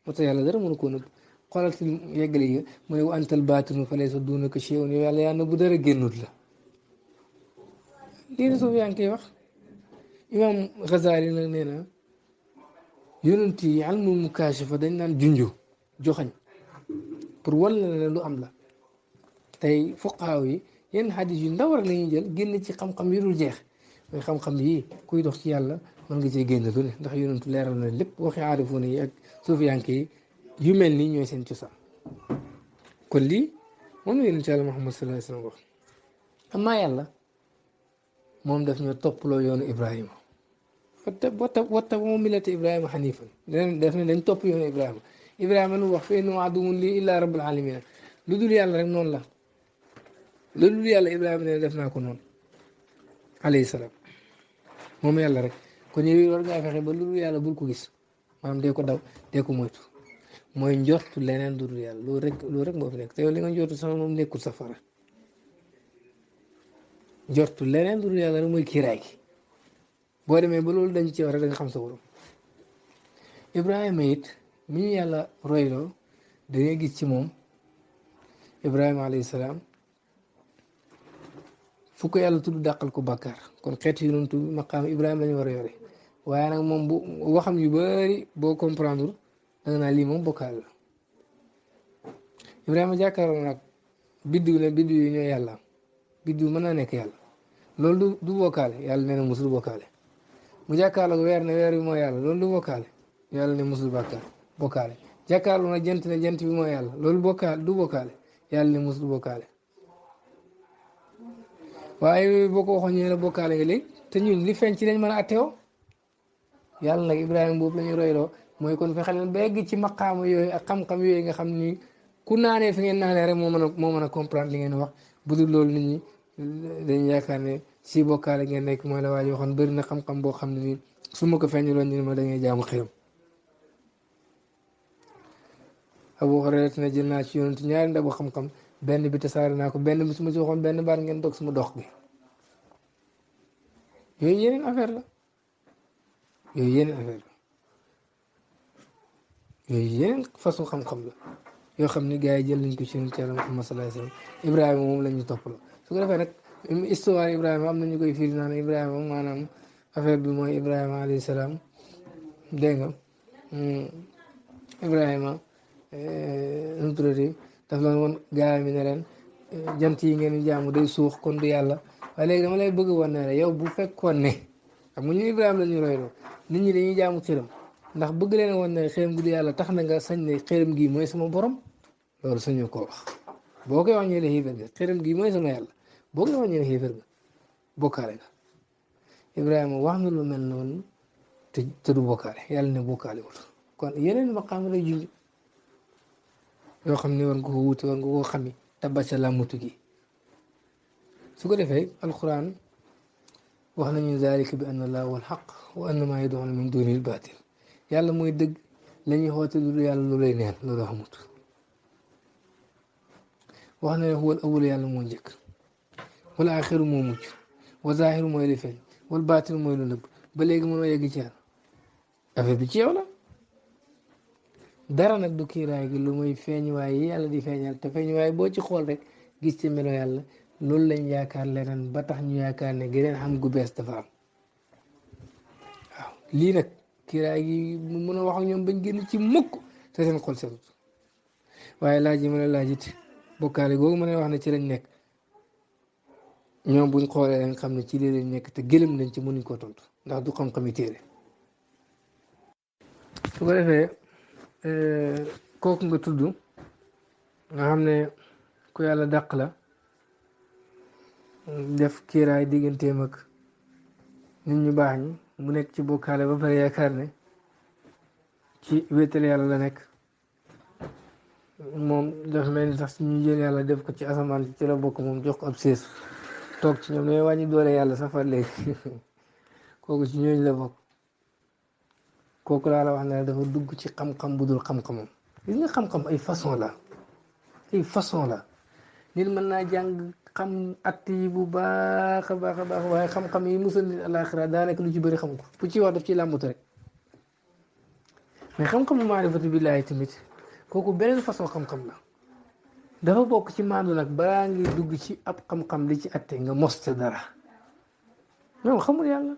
moo tax yàlla dara mënu koo nëbb xoolal si yeggale yi mu ne wa antal baatinu fa laysa duunaka shay'un yow yàlla yaa nëbbu dara génnut la lii la suuf yaa ngi koy wax imam Ghazali nag nee na yonent yi almul mukaashafa dañ naan junju joxañ pour walla ne lu am la tey fuqaaw yi yenn xadis yu ndaw rek la ñuy jël génn ci xam-xam yu dul jeex mooy xam-xam yi kuy dox ci yàlla mën nga cee génn lu ne ndax yonentu leeral na lépp waxi aarifuuna yi ak suufiyanke yi yu mel nii ñooy seen cosaan kon lii moom la yonent yàlla Muhammad sallallahu alayhi wa sallam wax amaa yàlla moom daf ñoo topploo yoonu Ibrahima watta moom millata Ibrahima xanifan def ne dañ topp yoonu Ibrahima Ibrahima lu wax fa innahu aduwwun lii illaa rabbul alamin lu dul yàlla rek noonu la lu dul yàlla Ibrahima ne def naa ko noonu alayhi salaam moom yàlla rek kon yow war ngaa fexe ba lu dul yàlla bul ko gis maanaam dee ko daw dee ko moytu mooy njortu leneen lu dul yàlla loolu rek moo fi nekk te yow li nga njortu sax moom nekkul safara njortu leneen lu dul yàlla rek mooy kiiraay gi boo demee ba loolu dañ ci wax rek da nga xam sa borom Ibrahima it mi ñu yàlla royloo da ngay gis ci moom Ibrahima alayhi salaam fu ko yàlla tudd dàqal ko bàkkaar kon xeetu yonantu maqaam Ibrahima la ñu war a yore waaye nag moom bu waxam yu bari boo comprendre da nga naa lii moom bokkaal la Ibrahima jàkkaarloo nag biddiw ne biddiw yi ñooy yàlla biddiw mën naa nekk yàlla loolu du bokkaale yàlla nee na musul bokkaale mu jàkkaarloo weer ne weer bi mooy yàlla loolu du bokkaale yàlla ne musul bokkaale jàkkaarloo nag jant ne jant bi mooy yàlla loolu bokkaale du bokkaale yàlla ne musul bokkaale waaye boo ko waxoon ñu ne bokkaale nga léegi te ñun li feeñ ci lañ mën a attewoo yàlla nag Ibrahima boobu la ñu royloo mooy kon fexe leen ba egg ci maqaama yooyu ak xam-xam yooyu nga xam ni ku naanee fi ngeen naanee rek moo mën a comprendre li ngeen wax bu dul loolu nit ñi dañu yaakaar ne si bokkaale ngeen nekk mooy la waa ji waxoon bëri na xam-xam boo xam ne nii su ma ko feeñaloon ñu ne ma da ngay jaamu xëyam. Abu Hurayra ne jël naa ci yonent ñaari ndabu xam-xam benn bi tasaare naa ko benn bi su ma ci waxoon benn baat ngeen dog suma dox bi yooyu yeneen affaire la yooyu yeneen façon xam-xam la yoo xam ni gars yi jël nañ ko ci yonent Yàlla Muhammad sallallahu alayhi wa sallam Ibrahima moom la ñu topp la su ko defee nag histoire Ibrahima am na ñu koy firi naan Ibrahima maanaam affaire bi mooy Ibrahima alayhi salaam dégg nga Ibrahima nu mu tuddati daf doon woon gars yi ne leen jant yi ngeen jaamu day suux kon du yàlla waaye léegi dama lay bëgg woon ne yow bu fekkoon ne xam nga ñu Ibrahima la ñu royloo nit ñi dañuy jaamu xiram ndax bëgg leen woon ne xiram gi du yàlla tax na nga sañ ne xiram gi mooy sama borom loolu sañu koo wax boo koy wax ñu ne xiifar nga xiram gi mooy sama yàlla boo koy wax ñu ne xiifar nga bokkaale nga Ibrahima wax na lu mel noonu te du bokkaale yàlla ne bokkaale wut kon yeneen maqaam lay junj yoo xam ne war nga ko wuute war nga koo xami tabasa la mutu gi su ko defee alquran wax nañu zalika bi anna allah wal xaq wa anna maa yad'uuna min dunihi al baatil yàlla mooy dëgg la ñuy xoote lu yàlla lu lay neen loolu xamut wax na ne huwa al awwal yàlla moo njëkk wal aaxiru moo mucc wa zaahiru mooy li feeñ wal baatil mooy lu nëbb ba léegi mënoo yegg ci yàlla affaire bi ci yow la dara nag du kiiraay gi lu muy feeñ waaye yàlla di feeñal te feeñ waaye boo ci xool rek gis ci melo yàlla loolu lañ yaakaar leneen ba tax ñu yaakaar ne geneen xam gu bees dafa am waaw lii nag kiiraay gi mu mën a wax ak ñoom bañ génn ci mukk te seen xol setut waaye laaj yi ma la laaj it bokkaale googu ma ne wax ne ci lañ nekk ñoom buñ xoolee dañ xam ne ci lii lañ nekk te gëlëm nañ ci mënuñ koo tontu ndax du xam-xami téere su ko defee kooku nga tudd nga xam ne ku yàlla dàq la def kiiraay digganteem ak nit ñu baax ñi mu nekk ci bokkaale ba pare yaakaar ne ci wéetal yàlla la nekk moom dafa mel ni sax suñu jël yàlla def ko ci asamaan ci la bokk moom jox ko ab sées toog ci ñoom ne wàññi doole yàlla safar léegi kooku ci ñooñu la bokk kooku laa la wax ne dafa dugg ci xam-xam bu dul xam-xamam gis nga xam-xam ay façon la nit mën naa jàng xam at yi bu baax a baax waaye xam-xam yi musal nit àllaaxira daanaka lu ci bëri xam ko bu ci wax daf ci làmbatu rek mais xam-xamu maarifatu billaahi tamit kooku beneen façon xam-xam la dafa bokk ci maandu nag balaa ngi dugg ci ab xam-xam li ci atte nga moste dara ñoom xamul yàlla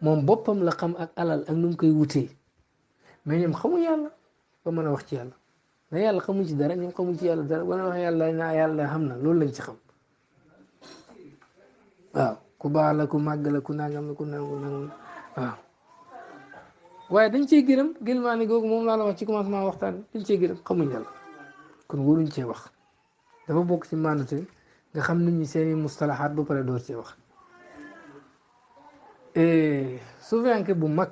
moom boppam la xam ak alal ak nu mu koy wutee mais ñoom xamul yàlla ba mën a wax ci yàlla na yàlla xamuñ ci dara ñoom xamuñ ci yàlla dara wala wax yàlla naa yàlla xam na loolu lañ ci xam waaw ku baax la ku màgg la ku nangam la ku nangam waaw waaye dañ cee gërëm gëlmaani googu moom laa la wax ci commencement waxtaan dañ cee gërëm xamuñ yàlla kon waruñ cee wax dafa bokk ci mandate nga xam nit ñi seeni mustalahaat ba pare door cee wax sufiyanke bu mag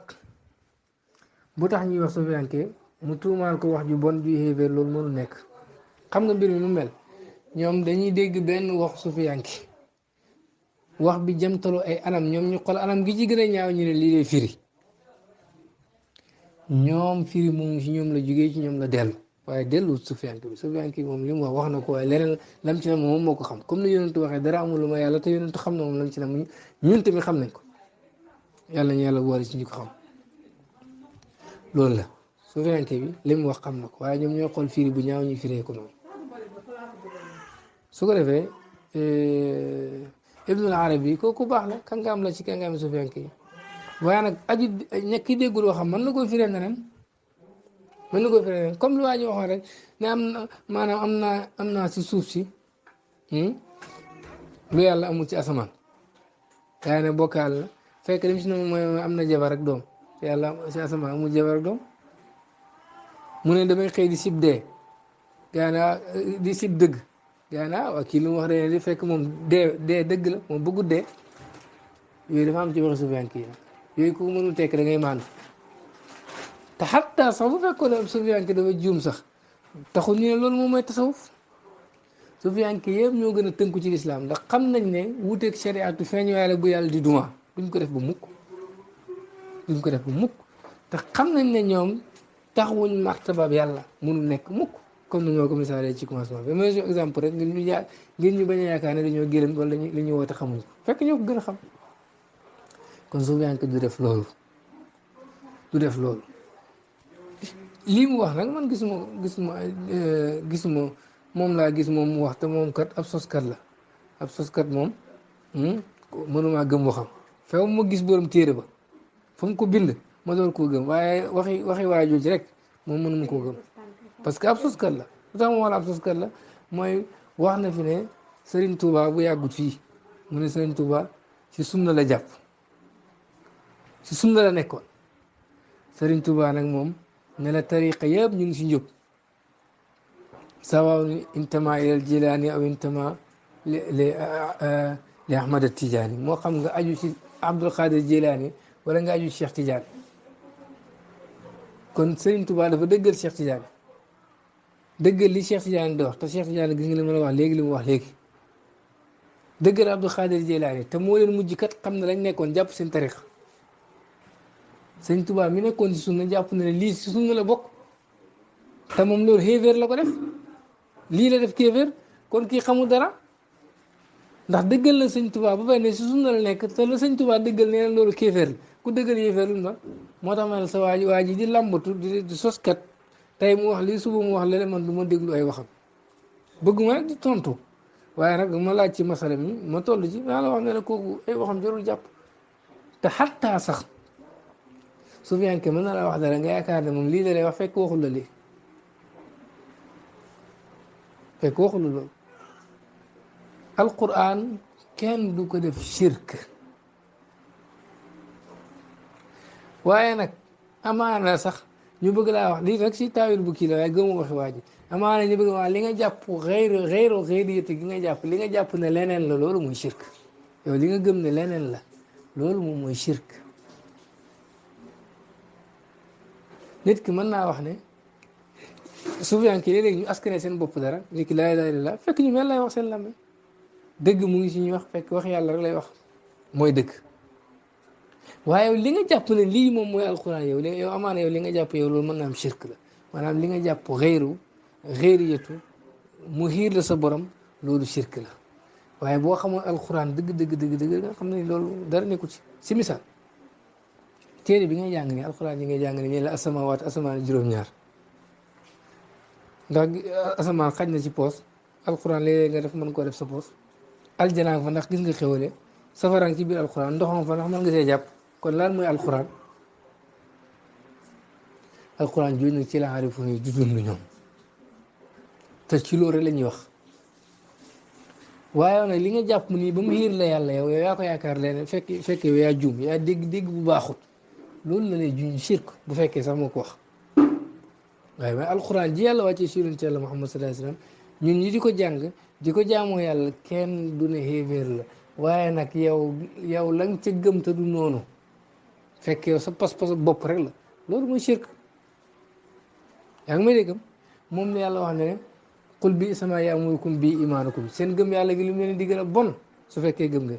bu tax ñuy wax sufiyanke mu tuumaal ko wax ju bon ju xéeféer loolu mënu nekk xam nga mbir mi mu mel ñoom dañuy dégg benn wax sufiyanke wax bi jëmtaloo ay anam ñoom ñu xool anam gi ci gën a ñaaw ñu ne lii lay firi ñoom firi moom ci ñoom la jógee ci ñoom la dellu waaye dellu sufiyanke bi sufiyanke bi moom li mu wax na ko waaye leneen lam ci ne moom moo ko xam comme ni yonentu waxee dara amul lu ma yàlla te yonentu xam na moom lam ci ne ñun tamit xam nañ ko yàlla ñu yàlla boole ci ñu ko xam loolu la sufiyanke bi li mu wax xam na ko waaye ñoom ñoo xool firi bu ñaaw ñu firee ko noonu su ko defee Ibnul Arabi kooku baax la kàngaam la ci kàngaam sufiyanke yi waaye nag aju ñekki déggul waxam mën na koo firee neneen mën na koo firee neneen comme lu waa ji waxoon rek ne am na maanaam am naa si suuf si lu yàlla amul ci asamaan waaye ne bokkaal la fekk lim si ne mooy am na jabar ak doom te yàlla si asamaan amul jabar ak doom mu ne damay xëy di sib dee gaa di sib dëgg gaa naa waa kii lu mu wax de di fekk moom dee dëgg la moom bëggut dee yooyu dafa am ci waxi sufiyanke yi yooyu ku mënul tekk da ngay maandu te xatta sax bu fekkoon ne sufiyanke dafa juum sax taxul ñu ne loolu moom mooy tasawuf sufiyanke yëpp ñoo gën a tënku ci lislaam ndax xam nañ ne wuuteeg shariatu feeñ waaye la bu yàlla di duma duñ ko def ba mukk duñ ko def ba mukk te xam nañ ne ñoom taxawuñ martabaab yàlla mënul nekk mukk comme ni ñoo ko misaalee ci commencement bi mais exemple rek ngir ñu bañ a yaakaar ne dañoo gërëm wala li ñu woote xamuñ ko fekk ñoo ko gën a xam kon sufiyanke du def loolu du def loolu lii mu wax nag man gisuma moom laa gis moom mu wax te moom kat ab soskat la ab soskat moom mënumaa gëm waxam feew ma gis borom téere ba fa mu ko bind ma door koo gëm waaye waxi waajooji rek moom mënuma koo gëm parce que ab soskat la lu tax ma wala ab soskat la mooy wax na fi ne Serigne Touba bu yàggut fii mu ne Serigne Touba ci sunna la jàpp ci sunna la nekkoon Serigne Touba nag moom ne la tariqa yëpp ñu ngi si njub sawaw intama ilal jilaani aw intama li Ahmad Tijaani moo xam nga aju ci Abdul Qadir Jilaani wala nga aju ci Cheikh Tidiane kon Serigne Touba dafa dëggal Cheikh Tidiane dëggal li Cheikh Tidiane di wax te Cheikh Tidiane gis nga li ma la wax léegi li mu wax léegi dëggal Abdul Qadir Jilaani te moo leen mujj kat xam ne lañ nekkoon jàpp seen tariqa Serigne Touba mi nekkoon ci sunna jàpp na ne lii ci sunna la bokk te moom loolu xéeféer la ko def lii la def kéeféer kon kii xamul dara ndax dëggal na sëñ Touba ba fay ne si sunna la nekk te la sëñ Touba dëggal nee na loolu kéeféer la ku dëggal yéeféer lu ma moo tax ma ne sa waa ji di làmbatu di soskat tey mu wax lii suba mu wax leneen man du ma déglu ay waxam bëgguma nag di tontu waaye nag ma laaj ci masala mi ma toll ci maa la wax ne la kooku ay waxam jarul jàpp te xattaa sax sufiyanke mën na la wax dara nga yaakaar ne moom lii la lay wax fekk waxul la lii fekk waxul la loolu alquran kenn du ko def shirk waaye nag amaana sax ñu bëgg laa wax lii nag si taawil bu kii la waaye gëmu waxi waa ji amaana ñu bëgg wax li nga jàpp xeyru xeyriyati gi nga jàpp li nga jàpp ne leneen la loolu mooy shirk yow li nga gëm ne leneen la loolu moom mooy shirk nit ki mën naa wax ne sufiyanke yi léegi ñu askane seen bopp dara nit ki laa ilaaha illallaah fekk ñu mel lay wax seen làmmiñ dëgg mu ngi si ñuy wax fekk wax yàlla rek lay wax mooy dëgg waaye li nga jàpp ne lii moom mooy alquran yow amaana yow li nga jàpp yow loolu mën naa am shirk la maanaam li nga jàpp xeyriyatu mu xiir la sa borom loolu shirk la waaye boo xamoon alquran dëgg nga xam ne loolu dara nekku ci si misaal téere bi ngay jàng ni alquran yi ngay jàng ni ñu la asamawaat asamaan juróom-ñaar ndax asamaan xaj na ci poos alquran léeg-léeg nga def mën koo def sa poos aljanaa fa ndax gis nga xewale safaraan ci biir alquran ndoxam fa ndax mën nga see jàpp kon lan mooy alquran alquran jooju nag ci la aarifu yi di dund ñoom te ci loolu rek la ñuy wax waaye nag li nga jàpp nii ba mu xiir la yàlla yow yaa ko yaakaar leen fekk yow yaa juum yaa dégg bu baaxut loolu la lay juñ shirk bu fekkee sax moo ko wax waaye mais alquran ji yàlla wàccee si yonent yàlla Muhammad sallallahu alayhi wasallam ñun ñi di ko jàng di ko jaamoo yàlla kenn du ne xéeféer la waaye nag yow la nga ca gëm te du noonu fekk yow sa pas-pas bopp rek la loolu mooy shirk yaa ngi may déggam moom la yàlla wax ne qul bi sama ya'murukum bi imaanukum seen gëm yàlla gi li mu leen di gën a bon su fekkee gëm nga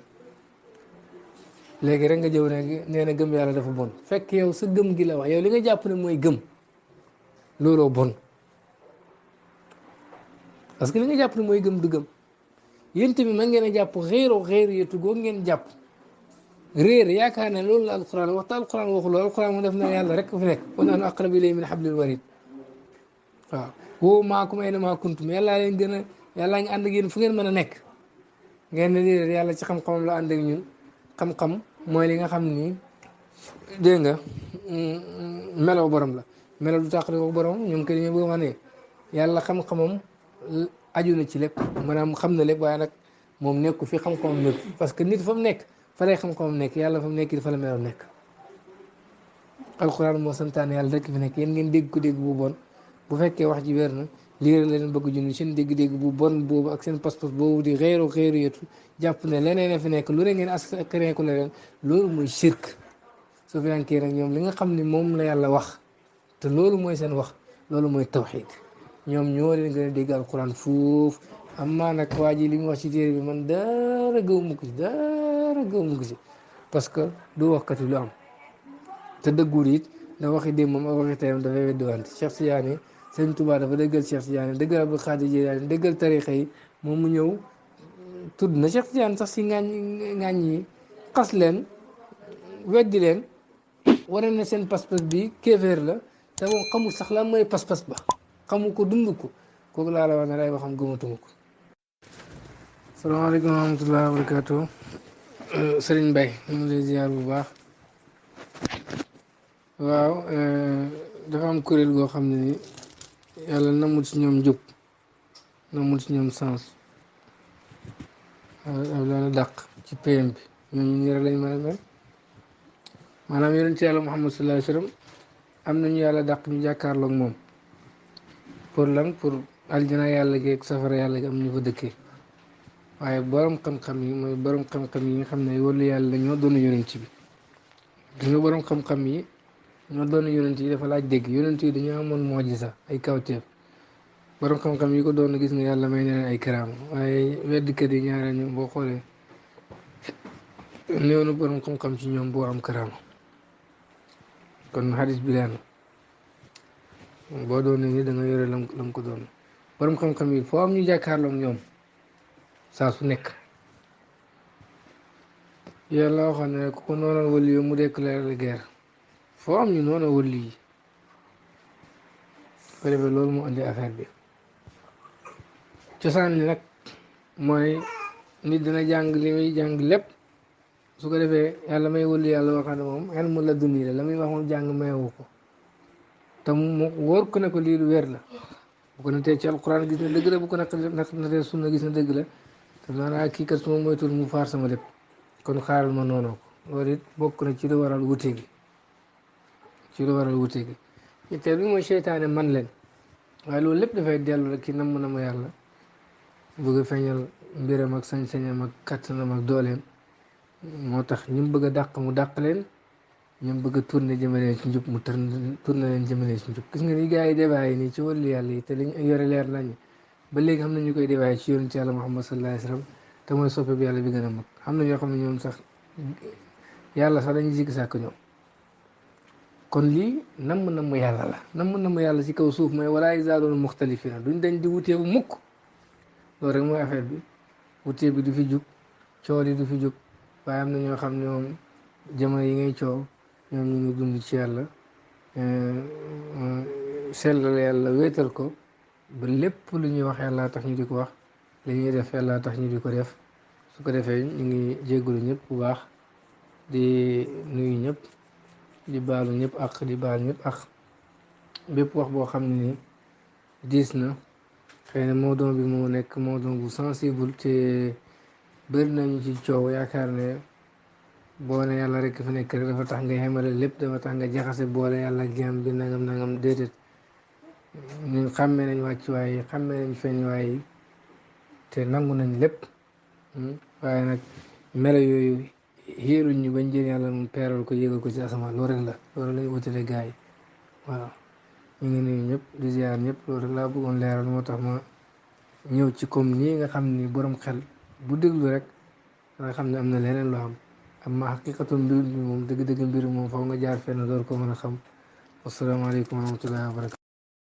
léegi rek nga jëw ne nee na gëm yàlla dafa bon fekk yow sa gëm gi la wax yow li nga jàpp ne mooy gëm looloo bon parce que li nga jàpp ne mooy gëm du gëm yéen tamit man ngeen a jàpp xeeru yetu goo ngeen jàpp réer yaakaar ne loolu la alquran waxta alquran waxul alquran mu def na yàlla rek fi nekk wa nahnu aqrabu ilayhi min hablil warid waaw woo maakum aynamaa kuntum yàllaa leen gën a yàllaa ngi ànd ak yéen fu ngeen mën a nekk ngeen ne déedéet yàlla ci xam-xamam la ànd ak ñun xam-xam mooy li nga xam ni dégg nga melaw borom la melaw du tàqali ko borom ñoom kay dañoo bëgg wax ne yàlla xam-xamam aju na ci lépp maanaam xam na lépp waaye nag moom nekku fi xam-xamam nekk parce que nit fa mu nekk fa lay xam-xamam nekk yàlla fa mu nekk fa la melaw nekk alxuraan moo santaane yàlla rek fi nekk yéen ngeen dégg ko dégg bu bon bu fekkee wax ji wér na lii rek la leen bëgg junni seen dégg-dégg bu bon boobu ak seen pas-pas boobu di xeeru yetu jàpp ne leneen a fi nekk lu ne ngeen askanee ko leneen loolu mooy shirk su fekkee nag ñoom li nga xam ne moom la yàlla wax te loolu mooy seen wax loolu mooy tawxiid ñoom ñoo leen gën a dégg alquran foofu amaa nag waa ji li mu wax ci téere bi man dara gëwuma ko ci dara gëwuma ko ci parce que du waxkati lu am te dëggul it da waxi démb moom ak waxi tayam dafay weddiwante Cheikh Tidiane Sëñ Tuubaa dafa dëggal Cheikh Tidiane dëggal Abdul Xaadir Jilaani dëggal tarixa yi moom mu ñëw tudd na Cheikh Tidiane sax si ngaañ yi xas leen weddi leen wane na seen pas-pas bi kéeféer la te moom xamul sax lan mooy pas-pas ba xamu ko dund ko kooku laa la wax ne lay waxam gëmatuma ko salaamaaleykum wa rahmatullahi wa barakatuh Sëriñ Mbay ñu ngi lay ziar bu baax waaw dafa am kuréel goo xam ne ni yàlla namul si ñoom jub namul si ñoom sens daana dàq ci PM bi ñooñu nii rek lañ mën a mel maanaam yonent yàlla Muhammad sallallahu alayhi wa sallam am nañu yàlla dàq ñu jàkkaarloog moom pour lan pour aljana yàlla gi ak safara yàlla gi am ñu fa dëkkee waaye borom xam-xam yi mooy borom xam-xam yi nga xam ne wàllu yàlla ñoo doon yonent bi gis nga borom xam-xam yi ñoo doon yonent yi dafa laaj dégg yonent yi dañoo amoon mu'jiza ay kawteef borom xam-xam yi ko doon gis nga yàlla may ne leen ay karaama waaye weddikat yi ñaareel ñoom boo xoolee néew na borom xam-xam ci ñoom boo am karaama kon xadis bi leen boo doon ni da nga yore lam ko doon borom xam-xam yi foo am ñu jàkkaarloog ñoom saa su nekk yàlla waxoon ne ku ko noonal wali yow mu déclaré la guerre foo am ñu noonu wali yi ko defee loolu mu andi affaire bi cosaan li nag mooy nit dina jàng li muy jàng lépp su ko defee yàlla may wali yàlla waxam ne moom xel mu la dund la muy wax moom jàng mayewu ko te mu wóor ko ne ko lii lu wér la bu ko natee ci alquran gis na dëgg la bu ko natee sunna gis na dëgg la te maanaam kii kat su ma moytul mu faar sama lépp kon xaaral ma noonoo ko loolu it bokk na ci lu waral wute gi ñetteel bi mooy seytaane man leen waaye loolu lépp dafay dellu rek ki namm na ma yàlla bëgg a feeñal mbiram ak sañ-sañam ak kattanam ak dooleem moo tax ñu bëgg a dàq mu dàq leen ñu bëgg a tourné jëmale ci njub mu tourné leen jëmale ci njub gis nga ni gars yi débat yi nii ci wàllu yàlla yi te liñ yore leer nañu ba léegi xam na ñu koy débat ci yonent yàlla Muhammad sallallahu alayhi wa sallam te mooy soppe bi yàlla bi gën a mag xam na ñoo xam ne ñoom sax yàlla sax dañuy sikki sàkk ñoom kon lii namm yàlla la namm yàlla ci kaw suuf mooy walaa yazaaluuna muxtalifiina duñ dañ di wutee bu mukk loolu rek mooy affaire bi wutee bi du fi jug coow li du fi jug waaye am na ñoo xam ne moom jamono yi ngay coow ñoom ñu ngi dund ci yàlla sellal yàlla wéetal ko ba lépp lu ñuy wax yàlla tax ñu di ko wax li ñuy def yàlla tax ñu di ko def su ko defee ñu ngi jégalu ñëpp bu baax di nuyu ñëpp di baalu ñëpp ak di baal ñëpp ak bépp wax boo xam ne ni diis na xëy na mawduu bi moo nekk mawduu bu sensible te bëri nañu ci coow yaakaar ne boo ne yàlla rek fa nekk rek dafa tax nga xemale lépp dafa tax nga jaxase boole yàlla ak jaam bi nangam nangam déedéet ñun xàmmee nañ wàccuwaay yi xàmmee nañ feeñuwaay yi te nangu nañ lépp waaye nag melo yooyu xiiruñ ñu bañ jël yàlla moom peeral ko yégal ko ci asamaan loolu rek la loolu lañ wutale gars yi waaw ñu ngi nuyu ñëpp di ziar ñëpp loolu rek laa bëggoon leeral moo tax ma ñëw ci comme nii nga xam ni borom xel bu déglu rek nga xam ne am na leneen loo xam amma xaqiqatul mbir mi moom dëgg-dëgg mbir moom faw nga jaar fenn door ko mën a xam wasalaamaaleykum wa rahmatullahi wa barakatu